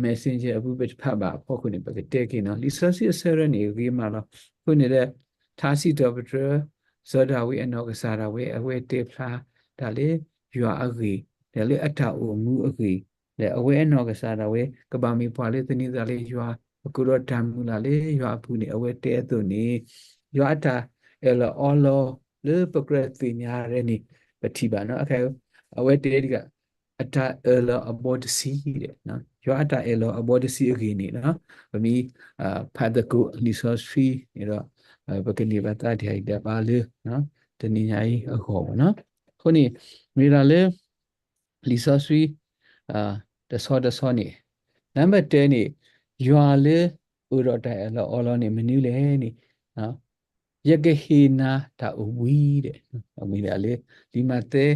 messenger အပူၤ ပတဖးဘၣ်အဖီခိၣ်န့ၣ် ပကတဲက့ၤနီၤ လံာ်စီဆှံအဆၢထၢၣ်န့ၣ် ဂ့ၤမးလီၤ. အဃိန့ၣ်ဒီး ထါစံးထီၣ်ပတြၢၤ စီၤဒၤဝံးအနီၢ်ကစၢ်ဒၣ်ဝဲ အဝဲတဲဖျါတၢ်လၢယွၤအဂ့ၢ် ဒီးလၢအတၢ်အိၣ်မူအဂ့ၢ် ဒီးအဝဲအနီၢ်ကစၢ်ဒၣ်ဝဲ ကဘၣ်မ့ၢ်ပှၤလၢသန့ၤသးလၢယွၤ ပကအိၣ်ဒီးတၢ်မုၢ်လၢ်လၢယွၤအပူၤန့ၣ် အဝဲတဲအသိးန့ၣ် ယွၤအတၢ်အၢၣ်လီၤအီလီၤလၢပကြၢးသ့ၣ်ညါရဲၣ်န့ၣ် ပထံၣ်ဘၣ်နီၤ အဝဲတဲဒ် အတၢ်အၢၣ်လီၤအဘီတဆံဒီး ယွၤအတၢ်အၢၣ်လီၤအဘီတဆံအဂ့ၢ်န့ၣ် ပမ့ၢ်ဖးသကိးလံာ်စီဆှံန့ၣ်ဒီး ပကန့ၢ်ဘၣ်တၢ်တ့ၢ်တၢ်ဘါလၢ တနံၤညါအံၤအဂီၢ်ဘၣ်နီၤ. အဃိန့ၣ် မ့ၢ်ဒၣ်လၢ လံာ်စီဆှံ တဆီတဆီန့ၣ် နံပါတ်တၢန့ၣ် ယွၤလၢအိၣ်ဒီးတၢ်အၢၣ်လီၤအီလီၤန့ၣ် မနုၤလဲၣ်န့ၣ် ယကဟ့ၣ်နၤတၢ်အိၣ်ဘှံးဒီး အမ့ၢ်ဒၣ်လၢ လံာ်မးသဲ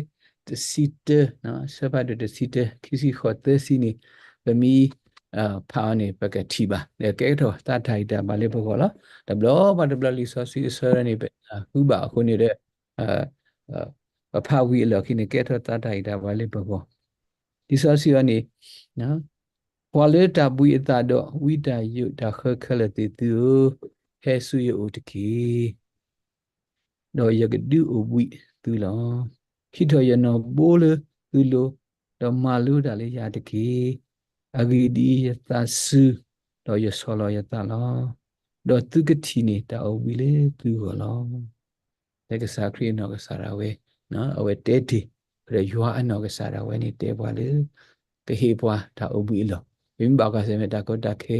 တဆံတၢ ဆၢဖးဒိၣ်တဆံတၢ ခံဆံဃိးသၢဆံန့ၣ် ပမ့ၢ်ဖးအီၤန့ၣ် ပကထံၣ်ဘၣ် ဒီးကဲထီၣ်သးတၢ်ဂံၢ်တၢ်ဘါလၢပဂီၢ်လီၤ. တဘျီဘၣ်တဘျီလံာ်စီဆှံအဆၢန့ၣ် ပဃုဘၣ်အဃိန့ၣ်ဒီး ပဖးဝံၤအလီၢ်ခံန့ၣ် ကဲထီၣ်သးတၢ်ဂံၢ်တၢ်ဘါလၢပဂီၢ် လံာ်စီဆှံအံၤန့ၣ် ပှၤလၢတၢ်ဘှံးအသးဒီး ဝံတၢ်ယိးတၢ်ဃၢခဲလၢာ်သ့ၣ်သုဧၢ, ဟဲဆူယအိၣ်တက့ၢ်. ဒီးယကဒုးအိၣ်ဘှံးသုလီၤ. ဟံးထီၣ်ယနီၢ်ဘိလၢသုလိၤ, ဒီးမၤလိတၢ်လၢယၤတက့ၢ်. အဂ့ၢ်ဒ်အံၤ, ယသးစူၤ, ဒီးယဆီၣ်လီၤယသးလီၤ. ဒီးသုကထံၣ်န့ၢ်တၢ်အိၣ်ဘှံးလၢသုဂီၢ်လီၤ. လၢကစၢ်ခရံာ်အနီၢ်ကစၢ်ဒၣ်ဝဲ အဝဲတဲတ့ၢ် ဒီးယွၤအနီၢ်ကစၢ်ဒၣ်ဝဲန့ၣ် တဲပှၤလၢ ကဟ့ၣ်ပှၤတၢ်အိၣ်ဘှံးအလီၢ်, ပမ့ၢ်ဘၣ်ကွၢ်ဆၢၣ်မဲာ်တၢ်ကီတၢ်ခဲ,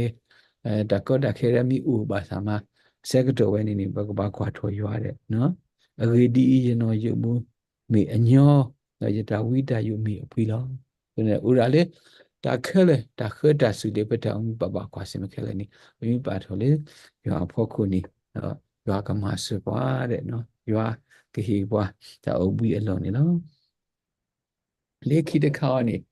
တၢ်ကီတၢ်ခဲလၢမ့ၢ်အိၣ်ဘၣ်ဆၣ်မး ဆၢကတီၢ်ဝဲန့ၣ်န့ၣ် ပကဘၣ်ကွၢ်ထီၣ်ယွၤဒီး အဂ့ၢ်ဒ်အံၤ, ယနီၢ်ယိးမူမ့ၢ်အညီ, ဒီးယတၢ်ဝံတၢ်ယိးမ့ၢ်အဖှံလီၤ. အဃိန့ၣ် အိၣ်ဒၣ်လၢ တၢ်ခဲလၢာ် တၢ်ဃၢတၢ်စူၢ်လၢပတၢ်အိၣ်မူ ပဘၣ်ကွၢ်ဆၢၣ်မဲာ်ခဲလၢာ်န့ၣ် ပမ့ၢ်ပာ်ထီၣ်လၢ ယွၤအဖီခိၣ်န့ၣ် ယွၤကမၤစၢၤပှၤဒီး ယွၤကဟ့ၣ်ပှၤ တၢ်အိၣ်ဘှံးအလီၢ်န့ၣ်လီၤ. လၢခံတခါအံၤန့ၣ်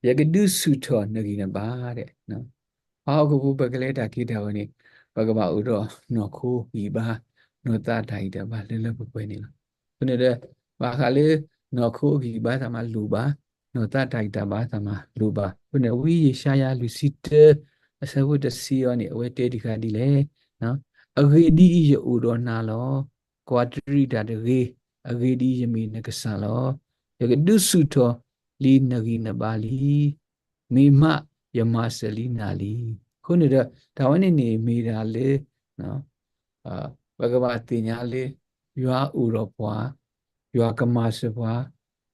ယကဒုးဆူၣ်ထီၣ်နဂံၢ်နဘါဒီး ပှၤဟီၣ်ခိၣ်ဖိ ပကလဲၤတၢ်က့ၤတၢ်ဝဲန့ၣ် ပကဘၣ်အိၣ်ဒီးနီၢ်ခိဂံၢ်ဘါ နီၢ်သးတၢ်ဂံၢ်တၢ်ဘါလၢလၢပှဲၤပှဲၤန့ၣ်လီၤ. အဃိန့ၣ်ဒီး ဘၣ်ဃးလၢ နီၢ်ခိအဂံၢ်ဘါသးမးလိၣ်ဘၣ်, နီၢ်သးတၢ်ဂံၢ်တၢ်ဘါသးမးလိၣ်ဘၣ်. အဃိန့ၣ် ဝံယၡါယၤလွံၢ်ဆံတၢ အဆၢဖိတဆံအံၤန့ၣ် အဝဲတဲဒံးဃာ်ဒ်လဲၣ်, အဂ့ၢ်ဒ်အံၤ, ယအိၣ်ဒီးနၤလီၤ. ကွၢ်တရံးတၢ်တဂ့ၤ, အဂ့ၢ်ဒ်အံၤ, ယမ့ၢ်နကစၢ်လီၤ. ယကဒုးဆူၣ်ထီၣ်လံနဂံၢ်နဘါလံ. မ့ၢ်မးယမၤစၢၤလံနၤလံ. အဃိန့ၣ်ဒီး တၢ်ဝဲန့ၣ်န့ၣ်မ့ၢ်ဒၣ်လၢ ပကဘၣ်သ့ၣ်ညါလၢ ယွၤအိၣ်ဒီးပှၤ, ယွၤကမၤစၢၤပှ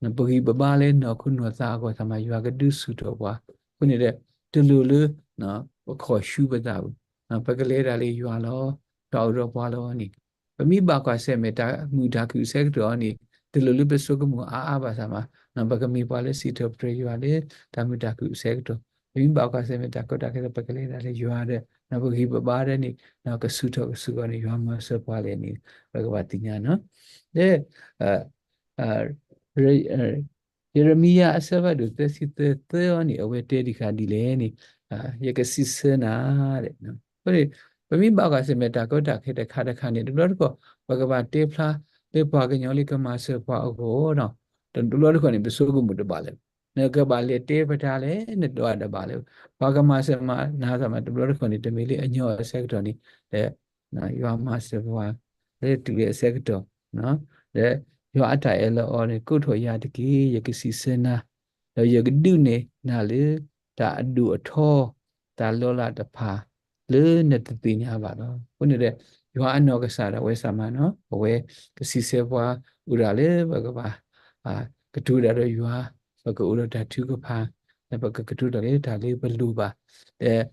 ၤ, ပဂံၢ်ပဘါလၢနီၢ်ခိနီၢ်သးအဂီၢ်သးမး ယွၤကဒုးဆူၣ်ထီၣ်ပှၤ. အဃိန့ၣ်ဒီး တလိၣ်လၢ ပခီၣ်ဆူပသးဘၣ်, ပကလဲၤဒၣ်လၢယွၤလီၤ, ယွၤအိၣ်ဒီးပှၤလီၤန့ၣ်, ပမ့ၢ်ဘၣ်ကွၢ်ဆၢၣ်မဲာ်တၢ်မုာ်တၢ်ခုၣ်အဆၢကတီၢ်န့ၣ် တလိၣ်လၢပဆိကမိၣ်အါအါဘၣ်ဆၣ်မး, ပကမ့ၢ်ပှၤလၢစံးထီၣ်ပတြၢၤယွၤလၢတၢ်မုာ်တၢ်ခုၣ်အဆၢကတီၢ်, ပမ့ၢ်ဘၣ်ကွၢ်ဆၢၣ်မဲာ်တၢ်ကီတၢ်ခဲဒီး ပကလဲၤဒၣ်လၢယွၤဒီး ပဂံၢ်ပဘါဒီးန့ၣ် ကဆူၣ်ထီၣ်ကဆူၣ်အီၤန့ၣ် ယွၤမၤစၢၤပှၤလဲၣ်န့ၣ် ပကဘၣ်သ့ၣ်ညါနီၤ. လၢ ယရမံယၤအဆၢဖးဒိၣ်သၢဆံသၢသၢအံၤန့ၣ် အဝဲတဲဒံးဃာ်ဒ်လဲၣ်န့ၣ်, ယကစံးဆၢနၤ, အဃိန့ၣ် ပမ့ၢ်ဘၣ်ကွၢ်ဆၢၣ်မဲာ်တၢ်ကီတၢ်ခဲတခါတခါန့ၣ် တဘျီတခီၣ် ပကဘၣ်တဲဖျါလၢပှၤကညီလၢကမၤစၢၤပှၤအဂီၢ်နီၤ, တဘျီတခီၣ်န့ၣ် ပဆိကမိၣ်တဘၣ်လၢၤ, နကဘၣ်လဲၤတဲဖျါတၢ်လဲၣ် နတဘၣ်တဘၣ်လၢၤ, ပှၤကမၤစၢၤမၤနၤသးမး တဘျီတခီၣ်န့ၣ် တမ့ၢ်လၢအညီအဆၢကတီၢ်န့ၣ် ဒီး ယွၤမၤစၢၤပှၤ လၢတုၤလၢအဆၢကတီၢ်, ဒီးယွၤအတၢ်အၢၣ်လီၤအီလီၤန့ၣ် ကိးထီၣ်ယၤတက့ၢ်, ယကစံးဆၢနၤ, ဒီးယကဒုးနဲၣ်နၤလၢတၢ်အဒိၣ်အထီ တၢ်လီၤလးတဖၣ် လၢနတသ့ၣ်ညါဘၣ်လီၤ. အဃိန့ၣ်ဒီး ယွၤအနီၢ်ကစၢ်ဒၣ်ဝဲစ့ၢ်မးနီၤ အဝဲကစံးဆၢပှၤ အိၣ်ဒၣ်လၢပကဘၣ် ကတိၤတၢ်ဒီးယွၤ, ပကအိၣ်ဒီးတၢ်ထုကဖၣ်, ဒီးပကကတိၤတၢ်လၢတၢ်လၢပလိၣ်ဘၣ်, ဒီး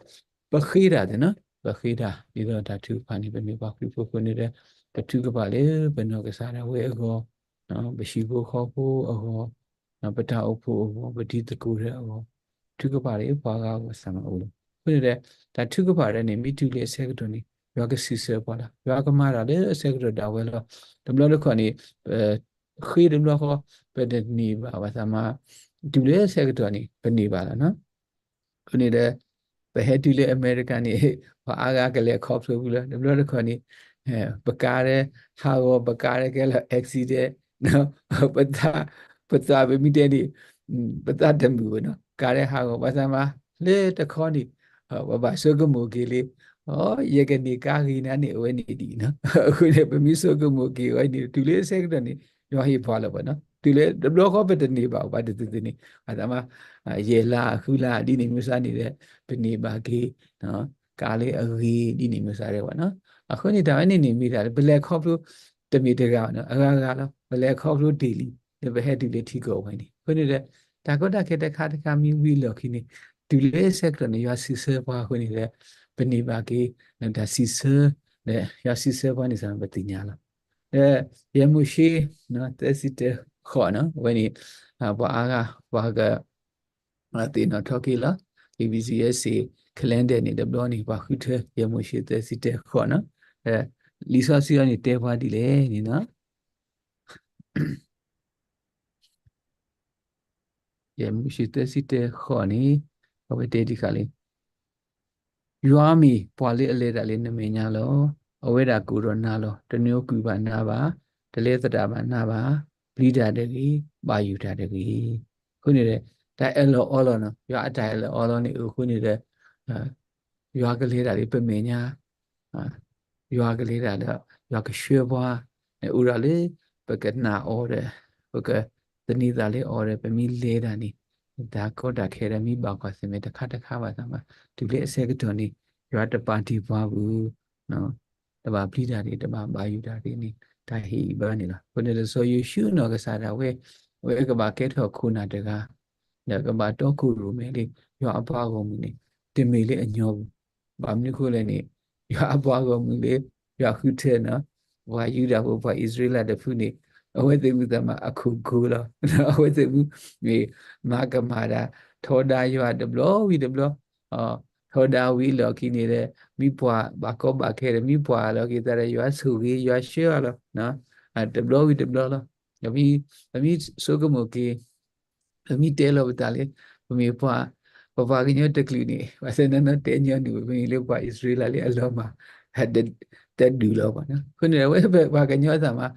ပဃ့တၢ်သ့ၣ်နီၤ, ပဃ့တၢ်ဒ်သိးတၢ်ထုကဖၣ်န့ၣ် ပမ့ၢ်ပှၤခရံာ်ဖိအဃိန့ၣ်ဒီး ပထုကဖၣ်လၢပနီၢ်ကစၢ်ဒၣ်ဝဲအဂီၢ်, ပဟံၣ်ဖိဃီဖိအဂီၢ်, ပတၢ်အိၣ်ဖှိၣ်အဂီၢ်, ပတံၤသကိးတၢ်အဂီၢ်, ထုကဖၣ်လၢပှၤဂၤအဂီၢ်စ့ၢ်မးအိၣ်လီၤ. အဃိန့ၣ်ဒီး တၢ်ထုကဖၣ်ဒၣ်န့ၣ် မ့ၢ်တုၤလၢအဆၢကတီၢ်န့ၣ် ယွၤကစံးဆၢပှၤလီၤ. ယွၤကမၤတၢ်လၢအဆၢကတီၢ်ဒၣ်ဝဲလီၤ. တဘျီတခီၣ်န့ၣ် ပဃ့တဘျီဃီ ပတန့ၢ်ဘၣ်ဘၣ်ဆၣ်မး, တုၤလၢအဆၢကတီၢ်န့ၣ် ပန့ၢ်ဘၣ်လီၤနီၤ. အဃိန့ၣ်ဒီး ပဟဲတုၤလၢအမဲရကၤန့ၣ် ပှၤအါဂၤကလဲၤခီဖျိဝံၤလီၤ. တဘျီတခီၣ်န့ၣ် ပကါဒီးဟးဂီၤ ပကါဒီးကဲလီၤ accident ပသး ပသးပမ့ၢ်တဲန့ၣ် ပသးတမုာ်ဘၣ်နီၤ ကါဒီးဟးဂီၤ ဘၣ်ဆၣ်မး လၢတခီန့ၣ် ပဘၣ်ဆိကမိၣ်က့ၤလံ, အိ ယကန့ၢ်ကါဂ့ၤနၤန့ၣ် အဝဲန့ၣ်ဒ်အံၤနီၤ. အဃိန့ၣ် ပမ့ၢ်ဆိကမိၣ်က့ၤဝဲန့ၣ် တုၤလၢဆၢကတီၢ်န့ၣ် ယွၤဟ့ၣ်ပှၤလီၤဘၣ်နီၤ. တုၤလၢတဘျီဃီပတန့ၢ်ဘၣ် ဘၣ်တသ့ၣ်သ့ၣ်န့ၣ် ဘၣ်ဆၣ်မး ယဲၢ်လါဃုလါဒ်န့ၣ်မ့ၢ်စ့ၢ်န့ၣ်ဒီး ပန့ၢ်ဘၣ်က့ၤ ကါလၢအဂ့ၤဒ်န့ၣ်မ့ၢ်စ့ၢ်ဒၣ်ဝဲနီၤ. အဃိန့ၣ် တၢ်ဝဲန့ၣ်န့ၣ်မ့ၢ်တၢ်လၢ ပလဲၤခီဖျိ တမ့ၢ်တဂၤဘၣ်နီၤ အဂၤဂၤလီၤ. ပလဲၤခီဖျိတ့ၢ်လံ ဒီးပဟဲတုၤလၢထံကီၢ်ဝဲန့ၣ် အဃိန့ၣ်ဒီး တၢ်ကီတၢ်ခဲတခါတခါမ့ၢ်ဝံၤလီၢ်ခံန့ၣ် တုၤလၢဆၢကတီၢ်န့ၣ် ယွၤစံးဆၢပှၤအဃိန့ၣ်ဒီး ပန့ၢ်ဘၣ်က့ၤ တၢ်စံးဆၢ ဒီးယွၤစံးဆၢပှၤန့ၣ်စ့ၢ် ပသ့ၣ်ညါလီၤ. ဒီးယဲၢ်မိၤၡ့ သၢဆံတၢဃိးနီၤ အဝဲန့ၣ် ပှၤအါဂၤ ပှၤက သ့ၣ်နီၣ်ထီၣ်က့ၤလီၤ. ကဘံစယဲစ့ၣ် calendar န့ၣ် တဘျီန့ၣ် ပှၤဃုထၢ ယဲၢ်မိၤၡ့သၢဆံတၢဃိးနီၤ. လံာ်စီဆှံအံၤန့ၣ် တဲပှၤဒ်လဲၣ်န့ၣ်နီၤ. ယဲၢ်မိၤၡ့သၢဆံတၢဃိးန့ၣ် အဝဲတဲဒံးဃာ်လံ ယွၤမ့ၢ်ပှၤလၢအလဲၤတၢ်လၢနမဲာ်ညါလီၤ. အဝဲဒၣ်ကအိၣ်ဒီးနၤလီၤ. တနုာ်ကွံာ်ဘၣ်နၤဘၣ်, တလဲၤသဒၣ်ဘၣ်နၤဘၣ်, ပျံၤတၢ်တဂ့ၤ, ဘၣ်ယိၣ်တၢ်တဂ့ၤ. အဃိန့ၣ်ဒီး တၢ်အၢၣ်လီၤအီလီၤနီၤ, ယွၤအတၢ်အၢၣ်လီၤအီလီၤန့ၣ် အဃိန့ၣ်ဒီး ယွၤကလဲၤတၢ်လၢပမဲာ်ညါ ယွၤကလဲၤတၢ်ဒီး ယွၤကဆှၢပှၤ အိၣ်ဒၣ်လၢ ပကနာ်အီၤဒီး ပကသန့ၤသးလၢအီၤဒီး ပမ့ၢ်လဲၤတၢ်န့ၣ် တၢ်ကီတၢ်ခဲဒီးမ့ၢ်ဘၣ်ကွၢ်ဆၢၣ်မဲာ်တခါတခါဘၣ်ဆၣ်မး တုၤလၢအဆၢကတီၢ်န့ၣ် ယွၤတပာ်တ့ၢ်ပှၤပူၤ တဘၣ်ပျံၤတၢ်တဂ့ၤ တဘၣ်ဘၣ်ယိၣ်တၢ်တဂ့ၤန့ၣ် တၢ်ဟ့ၣ်အံၤဘၣ်န့ၣ်လီၤ. အဃိန့ၣ်ဒီး စီၤယိၤၡူအနီၢ်ကစၢ်ဒၣ်ဝဲ အဝဲကဘၣ်ကဲထီၣ်ခိၣ်နၢ်တဂၤ ဒီးကဘၣ်တီခိၣ်ရိၣ်မဲလၢ ယွၤအပှၤဂီၢ်မုၢ်န့ၣ် တမ့ၢ်လၢအညီဘၣ်. ဘၣ်မနုၤအဃိလဲၣ်န့ၣ် ယွၤအပှၤဂီၢ်မုၢ်လၢ ယွၤဃုထၢနီၤ ပှၤယူဒၤဖိ ပှၤအံၣ်စရ့လးတဖုန့ၣ် အဝဲသ့ၣ်မုၢ်သးမးအခိၣ်ကိၤလီၤ. အဝဲသ့ၣ်မုၢ်မ့ၢ်မၤကမၣ်တၢ် ထီဒါယွၤတဘျီဝံၤတဘျီ ထီဒါဝံၤလီၢ်ခံန့ၣ်ဒီး မ့ၢ်ပှၤဘၣ်ကီဘၣ်ခဲဒီး မ့ၢ်ပှၤလီၢ်ခံသတးဒီး ယွၤဆိၣ်ဂ့ၤ ယွၤဆှၢအီၤလီၤ. တဘျီဝံၤတဘျီလီၤ. ပမ့ၢ်ဆိကမိၣ်က့ၤ ပမ့ၢ်တဲလီၤပသးလၢ ပမ့ၢ်ပှၤ ပပှၤကညီတကလုာ်န့ၣ် ဘၣ်ဆၣ်နီၢ်နီၢ်တဲညီနုၢ် ပမ့ၢ်လၢပှၤအံၣ်စရ့လးလၢအလီၤမၢ် တဒုးလီၤဘၣ်နီၤ. အဃိန့ၣ် အဝဲပပှၤကညီသးမး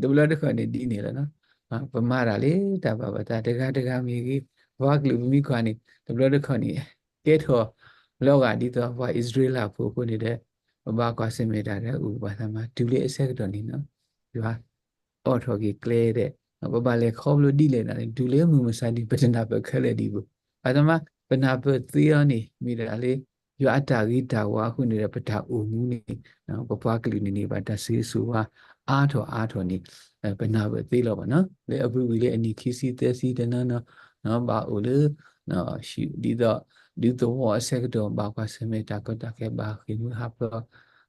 တဘျီတခီၣ်န့ၣ်ဒ်န့ၣ်လီၤနီၤ. ပမၤတၢ်လၢတၢ်ဘၣ်ပသးတဂၤတဂၤမ့ၢ်ဂ့ၤ ပှၤကလုာ်ပမ့ၢ်ကွၢ်န့ၣ် တဘျီတခီၣ်န့ၣ် ကဲထီၣ်လီၤဂာ်ဒ်သိးပှၤအံၣ်စရ့လးဖိအဃိန့ၣ်ဒီး ပဘၣ်ကွၢ်ဆၢၣ်မဲာ်တၢ်ဒီးအိၣ်ဘၣ်သးမး တုၤလၢအဆၢကတီၢ်န့ၣ်နီၤ ယွၤ အိးထီၣ်က့ၤကျဲဒီး ပဘၣ်လဲၤခီဖျိဒ်လဲၣ်ဒၣ်န့ၣ် တုၤလၢမုၢ်မဆါန့ၣ် ပတနၢ်ပၢၢ်ခဲလၢာ်ဒံးဘၣ်. ဘၣ်ဆၣ်မး ပနၢ်ပၢၢ်သ့အီၤန့ၣ် မ့ၢ်ဒၣ်လၢ ယွၤအတၢ်ဂ့ၤတၢ်ဝါအဃိန့ၣ်ဒီး ပတၢ်အိၣ်မူန့ၣ် ပပှၤကလုာ်န့ၣ်န့ၣ် ဘၣ်တၢ်ဆိၣ်ဂ့ၤဆိၣ်ဝါအါထီၣ်အါထီၣ်န့ၣ် ပနၢ်ပၢၢ်သ့လီၤဘၣ်နီၤ. လၢအပူၤကွံာ်လၢအနံၣ်ခံဆံသၢဆံတနီၤနီၤ ဘၣ်အိၣ်လၢ ဒ်သိး ဒုးသဝီအဆၢကတီၢ် ဘၣ်ကွၢ်ဆၢၣ်မဲာ်တၢ်ကီတၢ်ခဲ ဘၣ်ဃ့ၢ်မှံဟးဖျိး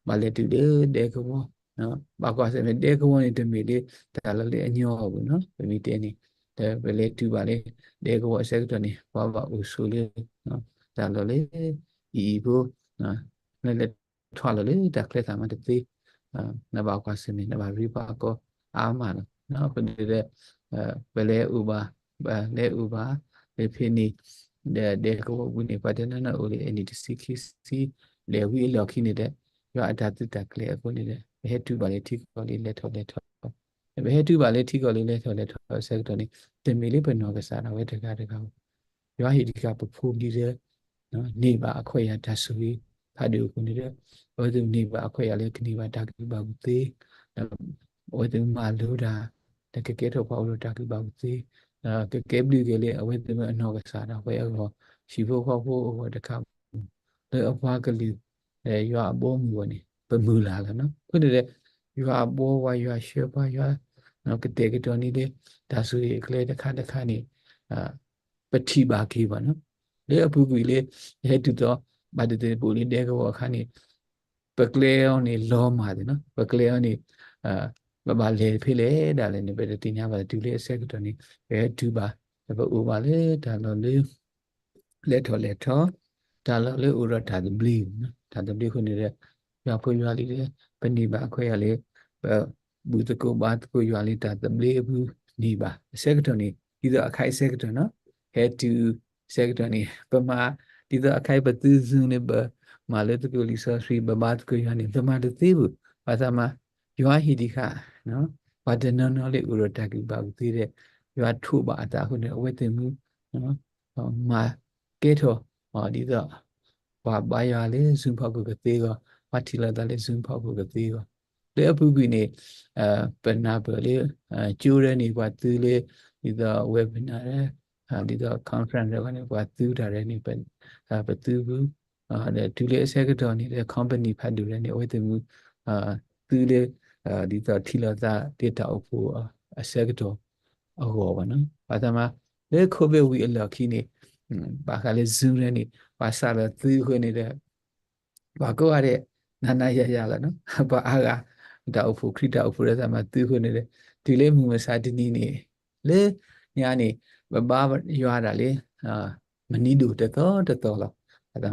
ဘၣ်လဲၤတုၤလၢဒဲကဝီၤ, ဘၣ်ကွၢ်ဆၢၣ်မဲာ်ဒဲကဝီၤန့ၣ် တမ့ၢ်လၢတၢ်လီၢ်လၢအညီအပူၤနီၤ, ပမ့ၢ်တဲန့ၣ်, ဒီးပလဲၤတုၤဘၣ်လၢ ဒဲကဝီၤအဆၢကတီၢ်န့ၣ် ပှၤဘၣ်အိၣ်ဆိးလၢ တၢ်လီၢ်လၢ အံၤအံၤဖိ လၢလဲၤထီၣ်လီၤလၢတၢ်ချၢသးမးတသ့, နဘၣ်ကွၢ်ဆၢၣ်မဲာ် နဘၣ်ရ့ပာ်ကီၤအါမးလီၤ. အဃိန့ၣ်ဒီး ပလဲၤအိၣ်ဘၣ်, ပလဲၤအိၣ်ဘၣ် လၢဖဲန့ၣ် ဒီးဒဲကဝီၤပူၤန့ၣ် ပှၤတနီၤနီၤအိၣ်လၢအနံၣ်တဆံခံဆံ, လဲၤဝံၤအလီၢ်ခံန့ၣ်ဒီး ယွၤအတၢ်သုးတၢ်ကျဲၤအဃိန့ၣ်ဒီး ပဟဲတုၤဘၣ်လၢထံကီၢ်လၢလဲၤထီၣ်လဲၤထီ, ပဟဲတုၤဘၣ်လၢထံကီၢ်လၢလဲၤထီၣ်လဲၤထီအဆၢကတီၢ်န့ၣ် တမ့ၢ်လၢပနီၢ်ကစၢ်ဒၣ်ဝဲတဂၤတဂၤဘၣ်. ယွၤဟ့ၣ်တံၢ်ဃာ်ပဖိပလံၤလၢ န့ၢ်ဘၣ်အခွဲးအယာ်တၢ်ဆိၣ်ဂ့ၤဖးဒိၣ်အဃိန့ၣ်ဒီး အဝဲသ့ၣ်န့ၢ်ဘၣ်အခွဲးအယာ်လၢကန့ၢ်ဘၣ်တၢ်ဂံၢ်ဘါကူၣ်သ့, ဒီးအဝဲသ့ၣ်မၤလိတၢ်, ဒီးကကဲထီၣ်ပှၤအိၣ်ဒီးတၢ်ဂံၢ်ဘါကူၣ်သ့, ဒီးကကဲဘျုးက့ၤလၢအဝဲသ့ၣ်အနီၢ်ကစၢ်ဒၣ်ဝဲအဂီၢ်, ဟံၣ်ဖိဃီဖိအဂီၢ်တခါ လၢအပှၤကလုာ် ဒီးယွၤအဘီအမုၢ်အဂီၢ်န့ၣ် ပမုၢ်လၢ်လီၤနီၤ. အဃိန့ၣ်ဒီး ယွၤအဘှီပှၤ ယွၤဆှၢပှၤ ယွၤကတဲာ်ကတီၤန့ၢ်လၢ တၢ်ဆိၣ်ဂ့ၤအကျဲတခါတခါန့ၣ် ပထံၣ်ဘၣ်က့ၤဘၣ်နီၤ. လၢအပူၤကွံာ်လၢ ယဟဲတုၤသိး ဘၣ်သ့ၣ်သ့ၣ်တပူၤလၢဒဲကဝီၤအခါန့ၣ် ပကျဲအီၤန့ၣ်လီၤမၢ်သ့ၣ်နီၤ. ပကျဲအီၤန့ၣ် ပဘၣ်လဲၤဖဲလဲၣ်ဒၣ်လဲာ်န့ၣ် ပတသ့ၣ်ညါဘၣ်. တုၤလၢအဆၢကတီၢ်န့ၣ် ပဟဲတုၤဘၣ် ဒီးပအိၣ်ဘၣ်လၢတၢ်လီၢ်လၢ လဲၤထီၣ်လဲၤထီ, တၢ်လီၢ်လၢအိၣ်ဒီးတၢ်သဘျ့, တၢ်သဘျ့အဃိန့ၣ်ဒီး ယွၤဖိယွၤလံၤလၢ ပန့ၢ်ဘၣ်အခွဲးအယာ်လၢ ပဘူၣ်သကိးဘါသကိးယွၤလၢတၢ်သဘျ့အပူၤန့ၣ်ဘၣ်. အဆၢကတီၢ်န့ၣ် ဒ်သိးအခါအံၤအဆၢကတီၢ်နီၤ, ဟဲတုၤအဆၢကတီၢ်န့ၣ် ပမၤ ဒ်သိးအခါအံၤပသု Zoom န့ၣ် ပမၤလၢသကိးလံာ်စီဆှံ ပဘါသကိးယွၤန့ၣ် ပမၤတသ့ဘၣ်. ဘၣ်ဆၣ်မး ယွၤဟ့ၣ်တံၢ်ဃာ် ပှၤတနီၤနီၤလၢအိၣ်ဒီးတၢ်ဂံၢ်ဘါကူၣ်သ့ဒီး ယွၤထိးဘၣ်အသးအဃိန့ၣ် အဝဲသ့ၣ်မူ မၤကဲထီၣ် ဒ်သိး ပှၤဘါယွၤလၢ Zoom ဖီခိၣ်ကသ့အဂီၢ်, ပှၤထံၣ်လိာ်သးလၢ Zoom ဖီခိၣ်ကသ့အဂီၢ်, လၢအပူၤကွံာ်န့ၣ် ပနၢ်ပၢၢ်လၢ ကၠိဒၢန့ၣ် ပှၤသုလၢ ဒ်သိး webinar ဒ်သိး conference ဒၣ်ဝဲန့ၣ် ပှၤသုတၢ်ဒၣ်န့ၣ် ပသုဖု ဒီးတုၤလၢအဆၢကတီၢ်န့ၣ်ဒီး company ဖးဒိၣ်ဒၣ်န့ၣ် အဝဲသ့ၣ်မူ သုလၢ ဒ်သိးထံၣ်လိာ်သးလၢတၢ်အိၣ်ဖှိၣ်အဆၢကတီၢ်အဂီၢ်ဘၣ်နီၤ. ဘၣ်ဆၣ်မး လၢ COVID ဝံၤအလီၢ်ခံန့ၣ် ဘၣ်ဃးလၢ Zoom ဒၣ်န့ၣ် ပှၤစးလီၤသုအဃိန့ၣ်ဒီး ပှၤကိးဂၤဒဲး နၤနၤယၤယၤလီၤနီၤ, ပှၤအါဂၤ တၢ်အိၣ်ဖှိၣ်ခရံာ်တၢ်အိၣ်ဖှိၣ်ဒီးသးမၤသုအဃိန့ၣ်ဒီး တုၤလၢမုၢ်မဆါတနံၤန့ၣ် လၢညါန့ၣ် ပဘါယွၤဒၣ်လၢ မနံၤဒိၣ်တသီတသီလီၤ.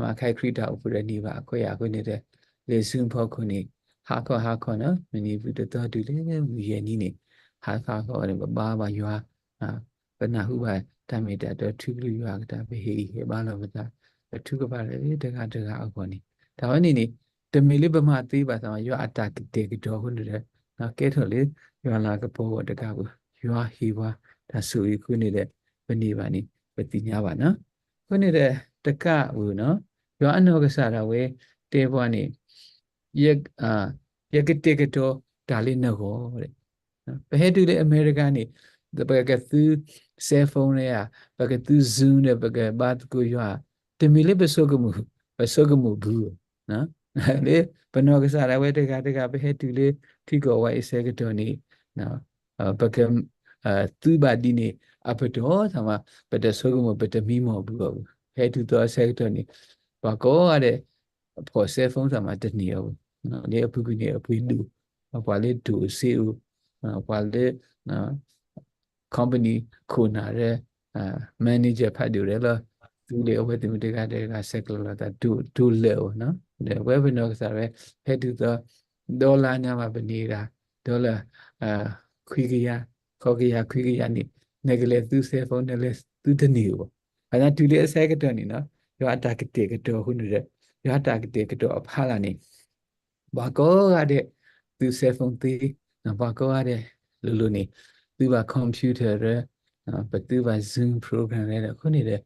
ဘၣ်ဆၣ်မး ခဲအံၤခရံာ်တၢ်အိၣ်ဖှိၣ်ဒီးန့ၢ်ဘၣ်အခွဲးအယာ်အဃိန့ၣ်ဒီး လၢ Zoom ဖီခိၣ်န့ၣ် ဟါခီဟါခီနီၤ, မနံၤဘုၣ်တသီတုၤလၢမုၢ်ယဲၢ်နံၤန့ၣ် ဟါခီဟါခီန့ၣ် ပဘါဘၣ်ယွၤ ပနၢ်ဟူဘၣ်တၢ်မ့ၢ်တၢ်တီ ထူကလုၢ်ယွၤအကတၢၢ် ပဟ့ၣ်ဂံၢ်ဟ့ၣ်ဘါလီၤပသး ပထုကဖၣ်လၢတဂၤတဂၤအဂီၢ်န့ၣ် တၢ်ဝဲန့ၣ်န့ၣ် တမ့ၢ်လၢပမၤသ့ဘၣ်ဆၣ်မး ယွၤအတၢ်ကတဲာ်ကတီၤအဃိန့ၣ်ဒီး ကဲထီၣ်လၢ ယွၤလၤကပီၤဂီၢ်တဂၤပူၤ ယွၤဟ့ၣ်ပှၤတၢ်ဆိၣ်ဂ့ၤအဃိန့ၣ်ဒီး ပန့ၢ်ဘၣ်န့ၣ် ပသ့ၣ်ညါဘၣ်နီၤ. အဃိန့ၣ်ဒီး တကးဧိၤနီၤ ယွၤအနီၢ်ကစၢ်ဒၣ်ဝဲတဲပှၤန့ၣ် ယ ယကတဲာ်ကတီၤတၢ်လၢနဂီၢ် ပဟဲတုၤလၢအမဲရကၤန့ၣ် ပကသု cell phone ဒီး ပကသု Zoom ဒီး ပကဘါသကိးယွၤ တမ့ၢ်လၢပဆိကမိၣ်, ပဆိကမိၣ်ဘုဧိၤ, လၢပနီၢ်ကစၢ်ဒၣ်ဝဲတဂၤတဂၤ ပဟဲတုၤလၢထံကီၢ်ဝဲအံၤအဆၢကတီၢ်န့ၣ် ပက သုဘၣ်ဒ်န့ၣ် အပတီၢ်သးမး ပတဆိကမိၣ် ပတမံမီၢ်ဘုအီၤဘၣ်. ဟဲတုၤသိးအဆၢကတီၢ်န့ၣ် ပှၤကိးဂၤဒဲး အဖီၣ် cell phone သးမးတန့ၢ်အီၤဘၣ်. လၢအပူၤကွံာ်န့ၣ် အပှ့ၤဒိၣ်, ပှၤလၢဒိၣ်စ့ဧိၤ, ပှၤလၢ company ခိၣ်နၢ်ရဲ manager ဖးဒိၣ်ရဲလီၤ. သုလၢအဝဲသ့ၣ်မ့ၢ်တဂၤတဂၤ ဆဲးကျိးလိာ်သးဒိၣ်ဒိၣ်လၢာ်အီၤနီၤ. ဒီးအဝဲပနီၢ်ကစၢ်ဝဲ ဟဲတုၤသိး dollar ညါဘၣ်ပန့ၢ်ဒၣ် dollar ခွံကယၤ, ခီကယၤခွံကယၤန့ၣ် နကလဲၤသု cell phone နလဲၤသုတန့ၢ်အီၤဘၣ်. ဘၣ်ဆၣ်တုၤလၢအဆၢကတီၢ်န့ၣ်နီၤ ယွၤအတၢ်ကတဲာ်ကတီၤအဃိန့ၣ်ဒီး ယွၤအတၢ်ကတဲာ်ကတီၤအဖီလာ်န့ၣ် ပှၤကိးဂၤဒဲး သု cell phone သ့, ပှၤကိးဂၤဒဲး လိၤလိၤန့ၣ် သုဘၣ် computer ရဲ, ပသုဘၣ် Zoom program ရဲဒီး အဃိန့ၣ်ဒီး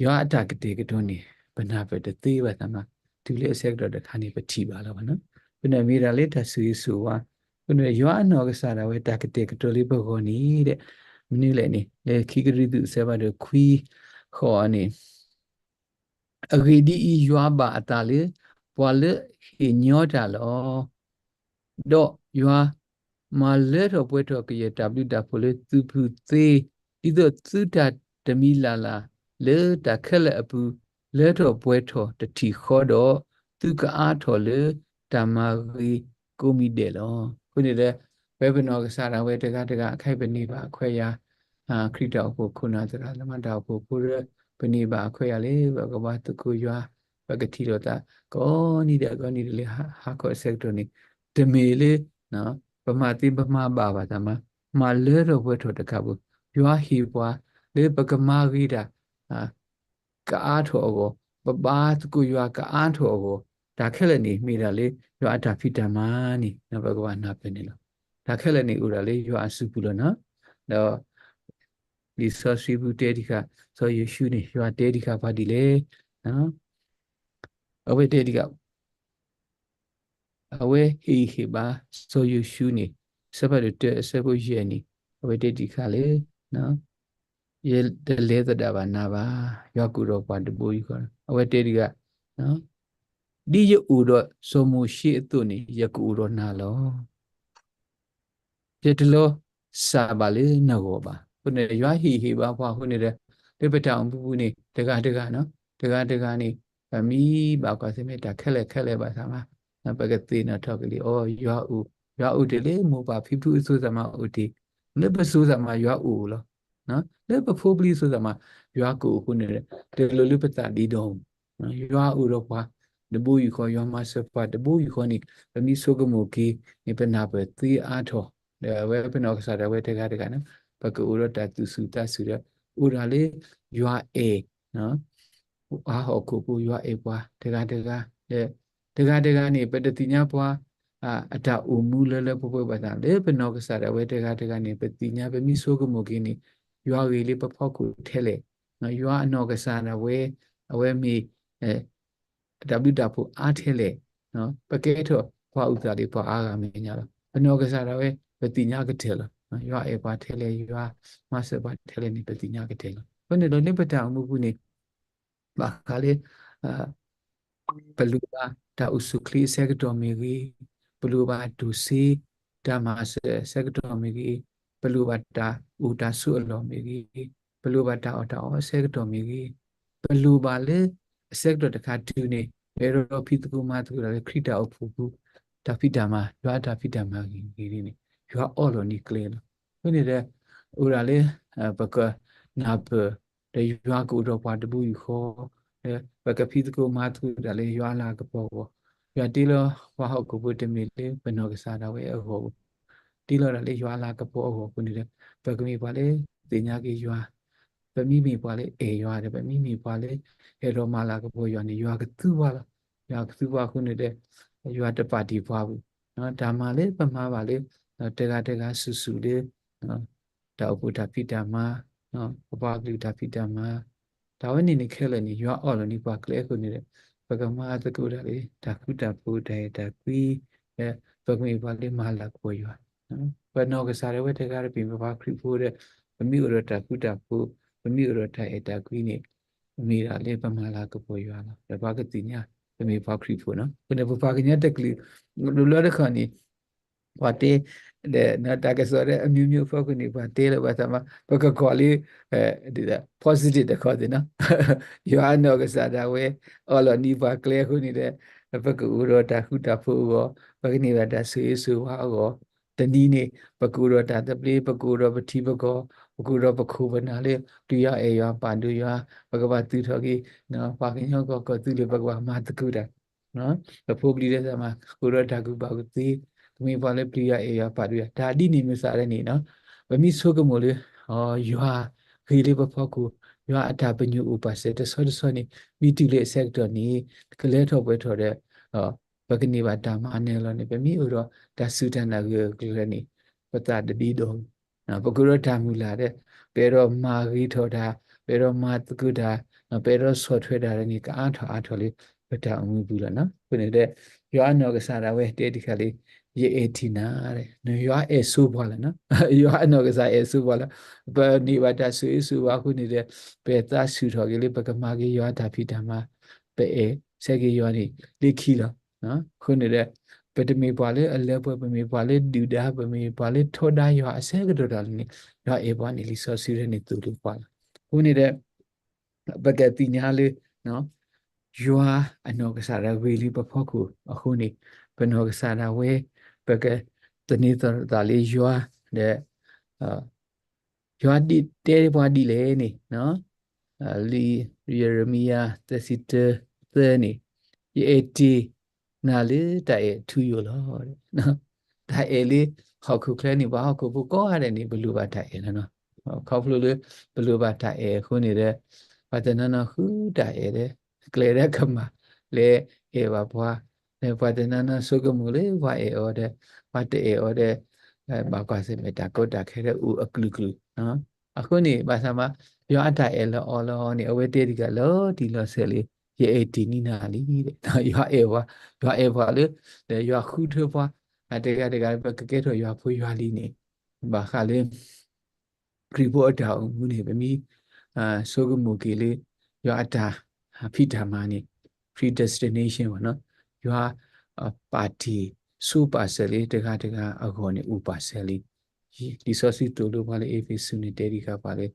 ယွၤအတၢ်ကတဲာ်ကတီၤန့ၣ် ပနၢ်ပၢၢ်တသ့ဘၣ်သးမး တုၤလၢအဆၢကတီၢ်တခါန့ၣ် ပထံၣ်ဘၣ်လီၤဘၣ်နီၤ. အဃိန့ၣ်မ့ၢ်ဒၣ်လၢတၢ်ဆိၣ်ဂ့ၤဆိၣ်ဝါ, အဃိန့ၣ်ယွၤအနီၢ်ကစၢ်ဒၣ်ဝဲတၢ်ကတဲာ်ကတီၤလၢပဂီၢ်န့ၣ်ဒီး မနုၤလဲၣ်န့ၣ် လၢခံကရံၣ်သူး အဆၢဖးဒိၣ်ခွံ ဃိးန့ၣ် အဂ့ၢ်ဒ်အံၤ, ယွၤဘၣ်အသးလၢ ပှၤလၢဟ့ၣ်ညီတၢ်လီၤ. ဒီးယွၤမၤလၢထီၣ်ပှဲၤထီၣ်ကယဲၢ်တၢ်ဘျုးတၢ်ဖှိၣ်လၢသုဖုသ့, ဒ်သိးသုတၢ်တမံၤလၢ်လၢ်လၢတၢ်ခဲလၢာ်အပူၤ လၢထီၣ်ပှဲၤထီၣ်တထံၣ်ဃီဒီး, သုကအါထီၣ်လၢတၢ်မၤဂ့ၤကိးမံၤဒဲးလီၤ. အဃိန့ၣ်ဒီး ပဝဲပနီၢ်ကစၢ်ဒၣ်ဝဲတဂၤတဂၤခဲအံၤပန့ၢ်ဘၣ်အခွဲးအယာ်, ခရံာ်တၢ်အိၣ်ဖှိၣ်ခိၣ်နၢ်သရၣ်သမါတၢ်အိၣ်ဖှိၣ်ဖိဒီး ပန့ၢ်ဘၣ်အခွဲးအယာ်လၢ ပကဘါသကိးယွၤ, ပကထံၣ်လိာ်သးကိးနံၤဒဲးကိးနံၤဒဲးလၢ ဟါခီအဆၢကတီၢ်န့ၣ်, တမ့ၢ်လၢ ပမၤသ့ပမၤဘၣ်ဘၣ်သးမး, မၤလၢထီၣ်ပှဲၤထီၣ်တကးဘၣ်, ယွၤဟ့ၣ်ပှၤလၢပကမၤဂ့ၤတၢ် ကအါထီၣ်အဂီၢ်, ပဘါသကိးယွၤကအါထီၣ်အဂီၢ်, တၢ်ခဲလၢာ်န့ၣ်မ့ၢ်ဒၣ်လၢယွၤအတၢ်ဖံးတၢ်မၤန့ၣ် ပကဘၣ်နၢ်ပၢၢ်န့ၣ်လီၤ. တၢ်ခဲလၢာ်န့ၣ်အိၣ်ဒၣ်လၢယွၤအစုပူၤလီၤနီၤ. ဒီး လံာ်စီဆှံပူၤတဲတံၢ်ဃာ် စီၤယိၤၡူန့ၣ် ယွၤတဲတံၢ်ဃာ်ပှၤဒ်လဲၣ်. အဝဲတဲတံၢ်ဃာ် အဝဲဟ့ၣ်ဂံၢ်ဟ့ၣ်ဘါ စီၤယိၤၡူန့ၣ် အဆၢဖးဒိၣ်တၢ အဆၢဖိယဲၢ်န့ၣ် အဝဲတဲတံၢ်ဃာ်လၢ ယတလဲၤသဒၣ်ဘၣ်နၤဘၣ်, ယွၤကအိၣ်ဒီးပှၤတဘိယူၢ်ဃီ, အဝဲတဲတံၢ်ဃာ် ဒ်ယအိၣ်ဒီးစီၤမိၤၡ့အသိးန့ၣ် ယကအိၣ်ဒီးနၤလီၤ. ယတလီၤစၢ်ဘၣ်လၢနဂီၢ်ဘၣ်. အဃိန့ၣ် ယွၤဟ့ၣ်ဂံၢ်ဟ့ၣ်ဘါပှၤအဃိန့ၣ်ဒီး လၢပတၢ်အိၣ်မူပူၤန့ၣ် တဂၤတဂၤနီၤ, တဂၤတဂၤန့ၣ် ပမ့ၢ်ဘၣ်ကွၢ်ဆၢၣ်မဲာ်တၢ်ခဲလၢာ်ခဲလၢာ်ဘၣ်ဆၣ်မး, ပကသ့ၣ်နီၣ်ထီၣ်က့ၤလံ, အိ ယွၤအိၣ်, ယွၤအိၣ်တ့ၢ်လၢမိၢ်ပၢ်ဖံဖုအစိၤသးမးအိၣ်တ့ၢ်, လၢပစိၤသးမးယွၤအိၣ်လီၤ. လၢပဖိပလံၤအစိၤသးမး ယွၤကအိၣ်အဃိန့ၣ်ဒီး တလိၣ်လၢပသးဒ့ဒီအီၤ, ယွၤအိၣ်ဒီးပှၤတဘိယူၢ်ဃီ, ယွၤမၤစၢၤပှၤတဘိယူၢ်ဃီန့ၣ် ပမ့ၢ်ဆိကမိၣ်က့ၤန့ၣ် ပနၢ်ပၢၢ်သ့အါထီၣ်, ဒီးအဝဲပနီၢ်ကစၢ်ဒၣ်ဝဲတဂၤတဂၤန့ၣ် ပကအိၣ်ဒီးတၢ်သူၣ်ဆူၣ်သးဆူၣ်ဒီး အိၣ်ဒၣ်လၢယွၤအဲၣ် ဟါဟီၣ်ခိၣ်ဖိ ယွၤအဲၣ်ပှၤတဂၤတဂၤ, ဒီးတဂၤတဂၤန့ၣ် ပတသ့ၣ်ညါပှၤ အတၢ်အိၣ်မူလၢလၢပှဲၤပှဲၤဘၣ်ဆၣ် လၢပနီၢ်ကစၢ်ဒၣ်ဝဲတဂၤတဂၤန့ၣ် ပသ့ၣ်ညါ ပမ့ၢ်ဆိကမိၣ်က့ၤန့ၣ် ယွၤဂ့ၤလၢပဖီခိၣ်ထဲလဲၣ်, ယွၤအနီၢ်ကစၢ်ဒၣ်ဝဲ အဝဲမ့ၢ် တၢ်ဘျုးတၢ်ဖှိၣ်အါထဲလဲၣ်, ပကဲထီၣ်ပှၤအုၣ်သးလၢပှၤအါဂၤမဲာ်ညါလီၤ. ပနီၢ်ကစၢ်ဒၣ်ဝဲ ပသ့ၣ်ညါကတၢၢ်လီၤ. ယွၤအဲၣ်ပှၤထဲလဲၣ်, ယွၤမၤစၢၤပှၤထဲလဲၣ်န့ၣ် ပသ့ၣ်ညါကတၢၢ်လီၤ. အဃိန့ၣ်ဒီးလၢပတၢ်အိၣ်မူပူၤန့ၣ် ဘၣ်ဃးလၢ ပလိၣ်ဘၣ်တၢ်အိၣ်ဆူၣ်အိၣ်ချ့အဆၢကတီၢ်မ့ၢ်ဂ့ၤ, ပလိၣ်ဘၣ်တိၢ်စ့တၢ်မၤစၢၤအဆၢကတီၢ်မ့ၢ်ဂ့ၤ, ပလိၣ်ဘၣ်တၢ်အိၣ်တၢ်ဆိးအလီၢ်မ့ၢ်ဂ့ၤ, ပလိၣ်ဘၣ်တၢ်အီၣ်တၢ်အီအဆၢကတီၢ်မ့ၢ်ဂ့ၤ, ပလိၣ်ဘၣ်လၢအဆၢကတီၢ်တခါတုၤန့ၣ် ပအဲၣ်ဒိးဖံးသကိးမၤသကိးတၢ်လၢခရံာ်တၢ်အိၣ်ဖှိၣ်ပူၤ, တၢ်ဖံးတၢ်မၤ, ယွၤအတၢ်ဖံးတၢ်မၤဂ့ၤဂ့ၤန့ၣ် ယွၤအီၣ်လီၤန့ၢ်ကျဲလီၤ. အဃိန့ၣ်ဒီး အိၣ်ဒၣ်လၢ ပကနၢ်ပၢၢ် ဒီးယွၤကအိၣ်ဒီးပှၤတဘိယူၢ်ဃီ, ဒီးပကဖံးသကိးမၤသကိးတၢ်လၢယွၤအလၤကပီၤအဂီၢ်, ယွၤတ့လီၤပှၤဟီၣ်ခိၣ်ဖိတမ့ၢ်လၢပနီၢ်ကစၢ်ဒၣ်ဝဲအဂီၢ်ဘၣ်, တ့လီၤဒၣ်လၢယွၤအလၤကပီၤအဂီၢ်အဃိန့ၣ်ဒီး ပကမ့ၢ်ပှၤလၢသ့ၣ်ညါက့ၤယွၤ, ပမ့မ့ၢ်ပှၤလၢအဲၣ်ယွၤဒီး ပမ့မ့ၢ်ပှၤလၢအဲၣ်ဒိးမၤလၤကပီၤယွၤန့ၣ် ယွၤကသူပှၤလီၤ. ယွၤကသူပှၤအဃိန့ၣ်ဒီး ယွၤတပာ်တ့ၢ်ပှၤဘၣ်, တၢ်မၤလၢပမၤဘၣ်လၢ တဂၤတဂၤစုာ်စုာ်လၢ တၢ်အိၣ်ဖှိၣ်တၢ်ဖံးတၢ်မၤ, ပပှၤကလုာ်တၢ်ဖံးတၢ်မၤ, တၢ်ဝဲန့ၣ်န့ၣ်ခဲလၢာ်န့ၣ် ယွၤအီၣ်လီၤန့ၢ်ပှၤကျဲအဃိန့ၣ်ဒီး ပကမၤသကိးတၢ်လၢ တၢ်ဃူတၢ်ဖိး တၢ်အဲၣ်တၢ်ကွံ, ဒီးပကမ့ၢ်ပှၤလၢမၤလၤကပီၤယွၤ, ပနီၢ်ကစၢ်ဒၣ်ဝဲတဂၤတမ့ၢ်ပပှၤခရံာ်ဖိဒီး ပမ့ၢ်အိၣ်ဒီးတၢ်ဃူတၢ်ဖိး, ပမ့ၢ်အိၣ်ဒီးတၢ်အဲၣ်တၢ်ကွံန့ၣ် မ့ၢ်ဒၣ်လၢပမၤလၤကပီၤယွၤလီၤ. ဒီးပှၤကသ့ၣ်ညါ ပမ့ၢ်ပှၤခရံာ်ဖိနီၤ. အဃိန့ၣ် ပပှၤကညီတကလုာ် တဘျီတခီၣ်န့ၣ် ပှၤတဲ ဒီးတၢ်ကစီၣ်ဒီးအမျိုးမျိုးအဖီခိၣ်န့ၣ် ပှၤတဲလၢၤဘၣ်ဆၣ်မး ပကကွၢ်လၢ positive တခီသ့ၣ်နီၤ. ယွၤအနီၢ်ကစၢ်ဒၣ်ဝဲ အီၣ်လီၤန့ၢ်ပှၤကျဲအဃိန့ၣ်ဒီး ပကအိၣ်ဒီးတၢ်ဃူတၢ်ဖိးအဂီၢ်, ပကန့ၢ်ဘၣ်တၢ်ဆိၣ်ဂ့ၤဆိၣ်ဝါအဂီၢ်, တနံၤန့ၣ် ပကအိၣ်ဒီးတၢ်သဘျ့, ပကအိၣ်ဒီးပထံပကီၢ်, ပကအိၣ်ဒီးပခိၣ်ပနၢ်လၢ ပျံၤယွၤအဲၣ်ယွၤပာ်ဒိၣ်ယွၤ, ပကဘၣ်သုးထီၣ်က့ၤ ပှၤကညီကီၢ်ကီၢ်သူလ့ၤ ပကဘၣ်မၤသကိးတၢ် ပဖိပလံၤသ့ၣ်တဖၣ် ကအိၣ်ဒီးတၢ်ကူၣ်ဘၣ်ကူၣ်သ့, ကမ့ၢ်ပှၤလၢပျံၤယွၤအဲၣ်ယွၤပာ်ဒိၣ်ယွၤ, တၢ်ဒ်န့ၣ်မ့ၢ်သးဒ်န့ၣ်နီၤ, ပမ့ၢ်ဆိကမိၣ်လၢ ယွၤဂ့ၤလၢပဖီခိၣ်, ယွၤအတၢ်ပညိၣ်အိၣ်ပာ်စၢၤတဆီတဆီန့ၣ် မ့ၢ်တုၤလၢအဆၢကတီၢ်န့ၣ် ကလဲၤထီၣ်ပှဲၤထီၣ်ဒီး ပကန့ၢ်ဘၣ်တၢ်မၤနၢၤလီၤန့ၣ် ပမ့ၢ်အိၣ်ဒီးတၢ်စူၢ်တၢ်နာ်ဂၢၢ်ကျၢၤန့ၣ် ပသးတဒ့ဒီး ပကအိၣ်ဒီးတၢ်မုၢ်လၢ်ဒီး ပအဲၣ်ဒိးမၤဂ့ၤထီၣ်တၢ်, ပအဲၣ်ဒိးမၤသကိးတၢ်, ပအဲၣ်ဒိးဆီၣ်ထွဲတၢ်န့ၣ် ကအါထီၣ်အါထီၣ်လၢ ပတၢ်အိၣ်မူပူၤလီၤနီၤ. အဃိန့ၣ်ဒီး ယွၤအနီၢ်ကစၢ်ဒၣ်ဝဲတဲတခါလံ, ယအဲၣ်ထံၣ်နၤ, ယွၤအဲၣ်ဆိပှၤလီၤနီၤ. ယွၤအနီၢ်ကစၢ်အဲၣ်ဆိပှၤလီၤ. ပန့ၢ်ဘၣ်တၢ်ဆိၣ်ဂ့ၤဆိၣ်ဝါအဃိန့ၣ်ဒီး ပသးဆူၣ်ထီၣ်က့ၤလၢပကမၤက့ၤယွၤတၢ်ဖံးတၢ်မၤ, ပအဲၣ်ဆၢက့ၤယွၤန့ၣ် လၢခံလီၤ. အဃိန့ၣ်ဒီး ပတမ့ၢ်ပှၤလၢအလၢပှဲၤ, ပမ့ၢ်ပှၤလၢဒုၣ်ဒါ, ပမ့ၢ်ပှၤလၢထီဒါယွၤအဆၢကတီၢ်တၢ်လၢန့ၣ် ယွၤအဲၣ်ပှၤန့ၣ် လံာ်စီဆှံထဲန့ၣ်သိၣ်လိပှၤလီၤ. အဃိန့ၣ်ဒီး ပကသ့ၣ်ညါလၢ ယွၤအနီၢ်ကစၢ်ဒၣ်ဂ့ၤလံပဖီခိၣ်အဃိန့ၣ်, ပနီၢ်ကစၢ်ဒၣ်ဝဲ ပကသန့ၤသးလၢယွၤ, ဒီး ယွၤဒ်တဲပှၤဒ်လဲၣ်န့ၣ်, လံာ်ယရမံယၤ သၢဆံတၢ သၢန့ၣ်, ယအဲၣ်တ့ၢ်နၤလၢတၢ်အဲၣ်ထူယိာ်လီၤ. တၢ်အဲၣ်လၢဟီၣ်ခိၣ်ချၢန့ၣ် ပှၤဟီၣ်ခိၣ်ဖိကိးဂၤဒဲးန့ၣ် ပလိၣ်ဘၣ်တၢ်အဲၣ်လီၤ. ခီဖျိလၢ ပလိၣ်ဘၣ်တၢ်အဲၣ်အဃိန့ၣ်ဒီး ပှၤတနီၤနီၤဃုတၢ်အဲၣ်ဒီး ကျဲဒီးကမၣ် လဲၤအဲၣ်ဘၣ်ပှၤ, ဒီးပှၤတနီၤနီၤဆိကမိၣ်လၢပှၤအဲၣ်အီၤဒီး ပှၤတအဲၣ်အီၤဒီး ဘၣ်ကွၢ်ဆၢၣ်မဲာ်တၢ်ကီတၢ်ခဲဒီးအိၣ်အကလုာ်ကလုာ်. အဃိန့ၣ် ဘၣ်ဆၣ်မး ယွၤအတၢ်အဲၣ်လီၤအီလီၤန့ၣ် အဝဲတဲတဂၤလီၤတံၢ်လီၤဆဲးလၢ ယအဲၣ်တ့ၢ်န့ၢ်နၤလံ. ယွၤအဲၣ်ပှၤ, ယွၤအဲၣ်ပှၤလၢ ဒီးယွၤဃုထၢပှၤ တဂၤတဂၤ ပကကဲထီၣ်ယွၤဖိယွၤလံၤန့ၣ် ဘၣ်ဃးလၢ ခရံာ်ဖိအတၢ်အိၣ်မူန့ၣ် ပမ့ၢ် ဆိကမိၣ်က့ၤလၢ ယွၤအတၢ်ဖံးတၢ်မၤန့ၣ် predestination ပေါ့နော်, ယွၤ ပာ်တ့ၢ်ဆိပာ်စၢၤလၢတဂၤတဂၤအဂီၢ်န့ၣ် အိၣ်ပာ်စၢၤလံ. လံာ်စီဆှံသိၣ်လိပှၤလၢ အ့းဖ့းစူးန့ၣ်တဲဒံးဃာ်ပှၤလၢ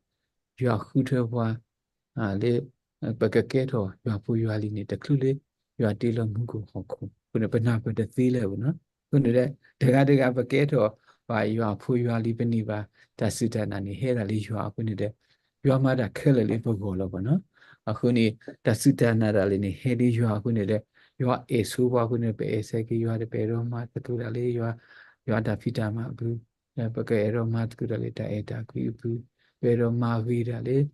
ယွၤဃုထၢပှၤ လၢ ပကကဲထီၣ်ယွၤဖိယွၤလံၤန့ၣ် တချုးလၢယွၤတ့လီၤမူခိၣ်ဟီၣ်ခိၣ်အဃိန့ၣ် ပနၢ်ပၢၢ်တသ့လၢၤဘၣ်နီၤ. အဃိန့ၣ်ဒီး တဂၤတဂၤပကဲထီၣ်ဘၣ်ယွၤဖိယွၤလံၤ ပန့ၢ်ဘၣ်တၢ်စူၢ်တၢ်နာ်န့ၣ် ဟဲဒၣ်လၢယွၤအဃိန့ၣ်ဒီး ယွၤမၤတၢ်ခဲလၢာ်လၢပဂီၢ်လီၤဘၣ်နီၤ. အဃိန့ၣ် တၢ်စူၢ်တၢ်နာ်ဒၣ်လဲာ်န့ၣ် ဟဲလၢယွၤအဃိန့ၣ်ဒီး ယွၤအဲၣ်ဆိပှၤအဃိန့ၣ် ပအဲၣ်ဆၢက့ၤယွၤဒီး ပအဲၣ်ဒိးမၤသကိးတၢ်လၢယွၤ, ယွၤတၢ်ဖံးတၢ်မၤအပူၤ ပကအဲၣ်ဒိးမၤသကိးတၢ်လၢတၢ်အဲၣ်တၢ်ကွံအပူၤ, ပအဲၣ်ဒိးမၤဂ့ၤတၢ်လၢ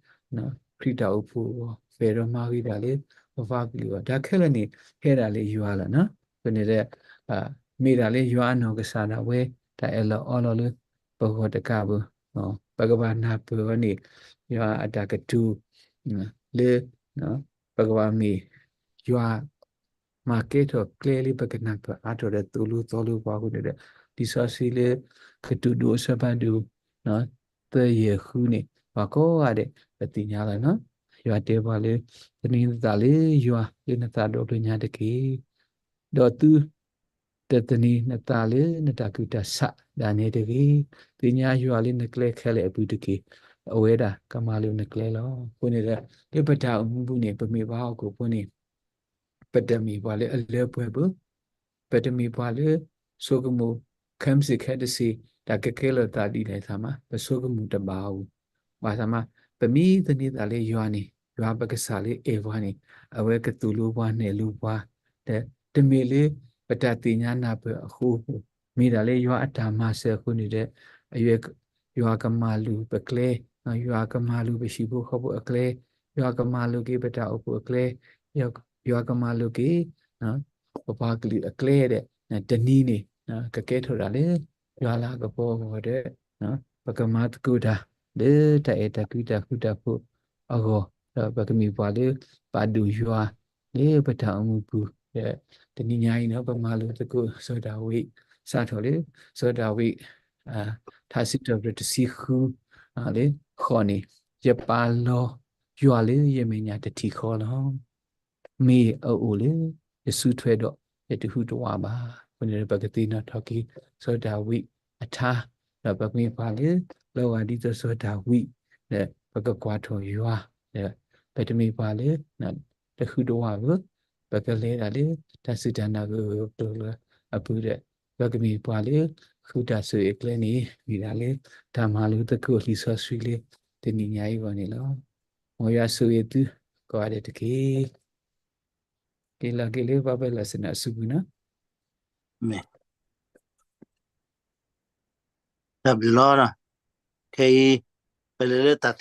ခရံာ်တၢ်အိၣ်ဖှိၣ်အဂီၢ်, ပအဲၣ်ဒိးမၤဂ့ၤတၢ်လၢပပှၤကလုာ်အဂီၢ်, တၢ်ခဲလၢာ်န့ၣ် ဟဲဒၣ်လၢယွၤလီၤနီၤ. အဃိန့ၣ်ဒီး မ့ၢ်ဒၣ်လၢယွၤအနီၢ်ကစၢ်ဒၣ်ဝဲ တၢ်အဲၣ်လီၤအီလီၤလၢပဂီၢ်တကးဘၣ်, ပကဘၣ်နၢ်ပၢၢ်အီၤန့ၣ် ယွၤအတၢ်ကတိၤ လၢ ပကဘၣ်မ့ၢ် ယွၤ မၤကဲထီၣ်ကျဲလၢပကနၢ်ပၢၢ်အါထီၣ်ဒီးသိၣ်လိသီလိပှၤအဃိန့ၣ်ဒီး လံာ်စီဆှံလၢ ကတိၤဒိအဆၢဖးဒိၣ် သၢယဲၢ်ဃုန့ၣ် ပှၤကိးဂၤဒဲး ပသ့ၣ်ညါလီၤနီၤ. ယွၤတဲပှၤလၢ သန့ၤနသးလၢယွၤလၢနသးဒီဖျၢၣ်ညါတက့ၢ်. ဒီးသု တသန့ၤနသးလၢနတၢ်ကူၣ်တၢ်ဆးဒၣ်နဲတဂ့ၤ. သ့ၣ်ညါယွၤလၢနကျဲခဲလၢာ်အပူၤတက့ၢ်. အဝဲဒၣ်ကမၤလိၤနကျဲလီၤ. အဃိန့ၣ်ဒီး လၢပတၢ်အိၣ်မူပူၤန့ၣ် ပမ့ၢ်ပှၤဟီၣ်ခိၣ်ဖိန့ၣ် ပတမ့ၢ်ပှၤလၢအလၢပှဲၤဘၣ်, ပတမ့ၢ်ပှၤလၢ ဆိကမိၣ် ခဲမုၢ်ဆ့ၣ်ခဲတဆ့ၣ် တၢ်ကကဲလီၤသးဒ်လဲၣ်သးမး ပဆိကမိၣ်တဘၣ်အီၤ. ဘၣ်ဆၣ်မး ပမ့ၢ်သန့ၤသးလၢယွၤန့ၣ် ယွၤပကစၢ်လၢအဲၣ်ပှၤန့ၣ် အဝဲကသိၣ်လိပှၤနဲၣ်လိပှၤ, ဒီးတမ့ၢ်လၢ ပတၢ်သ့ၣ်ညါနၢ်ပၢၢ်အဃိ မ့ၢ်ဒၣ်လၢယွၤအတၢ်မၤစၢၤအဃိန့ၣ်ဒီး ယွၤကမၤလိၤပကျဲ, ယွၤကမၤလိၤပဟံၣ်ဖိဃီဖိအကျဲ, ယွၤကမၤလိၤက့ၤပတၢ်အိၣ်ဖှိၣ်အကျဲ, ယွၤကမၤလိၤက့ၤ ပပှၤကလုာ်အကျဲဒီး တနံၤန့ၣ် ကကဲထီၣ်ဒၣ်လၢ ယွၤလၤကပီၤအဂီၢ်ဒီး ပကမၤသကိးတၢ် လၢတၢ်အဲၣ်တၢ်ကွံတၢ်ဃူတၢ်ဖိးအဂီၢ်, ဒီးပကမ့ၢ်ပှၤလၢ ပာ်ဒိၣ်ယွၤ လၢပတၢ်အိၣ်မူပူၤ, ဒီးတနံၤညါအံၤန့ၣ် ပမၤလိသကိးစီၤဒၤဝံး စးထီၣ်လၢ စီၤဒၤဝံး ထါစံးထီၣ်ပတြၢၤတဆံဃု လၢဃိးန့ၣ်, ယပာ်လီၤယွၤလၢယမဲာ်ညါတထံၣ်ဃီလီၤ. မ့ၢ်အအိၣ်လၢယစုထွဲဒီး ယတဟူးတဝးဘၣ်. အဃိန့ၣ်ဒီး ပကသ့ၣ်နီၣ်ထီၣ်က့ၤ စီၤဒၤဝံးအထါ, ဒီးပကမ့ၢ်ပှၤလၢ လီၤဂာ်ဒ်သိးစီၤဒၤဝံး, ဒီးပကကွၢ်ထီၣ်ယွၤ, ဒီးပတမ့ၢ်ပှၤလၢ တဟူးတဝးဘၣ်, ပကလဲၤဒၣ်လၢ တၢ်စူၢ်တၢ်နာ်ဂၢၢ်ဂၢၢ်ကျၢၤကျၢၤအပူၤဒီး ပကမ့ၢ်ပှၤလၢ ဃုတၢ်ဆိၣ်ဂ့ၤအကျဲန့ၣ် မ့ၢ်ဒၣ်လၢ တၢ်မၤလိသကိးလံာ်စီဆှံလၢ တနံၤညါအံၤအဂီၢ်န့ၣ်လီၤ. မ်ယွၤဆိၣ်ဂ့ၤသုကိးဂၤဒဲးတက့ၢ်. က့ၤလီၤက့ၤလၢပှၤပၢၢ်လီၢ်ဆ့ၣ်နီၤအစုပူၤနီၤ. တၢ်ဘျုးလီၤ. ခဲအံၤ ပလဲၤလၢတၢ်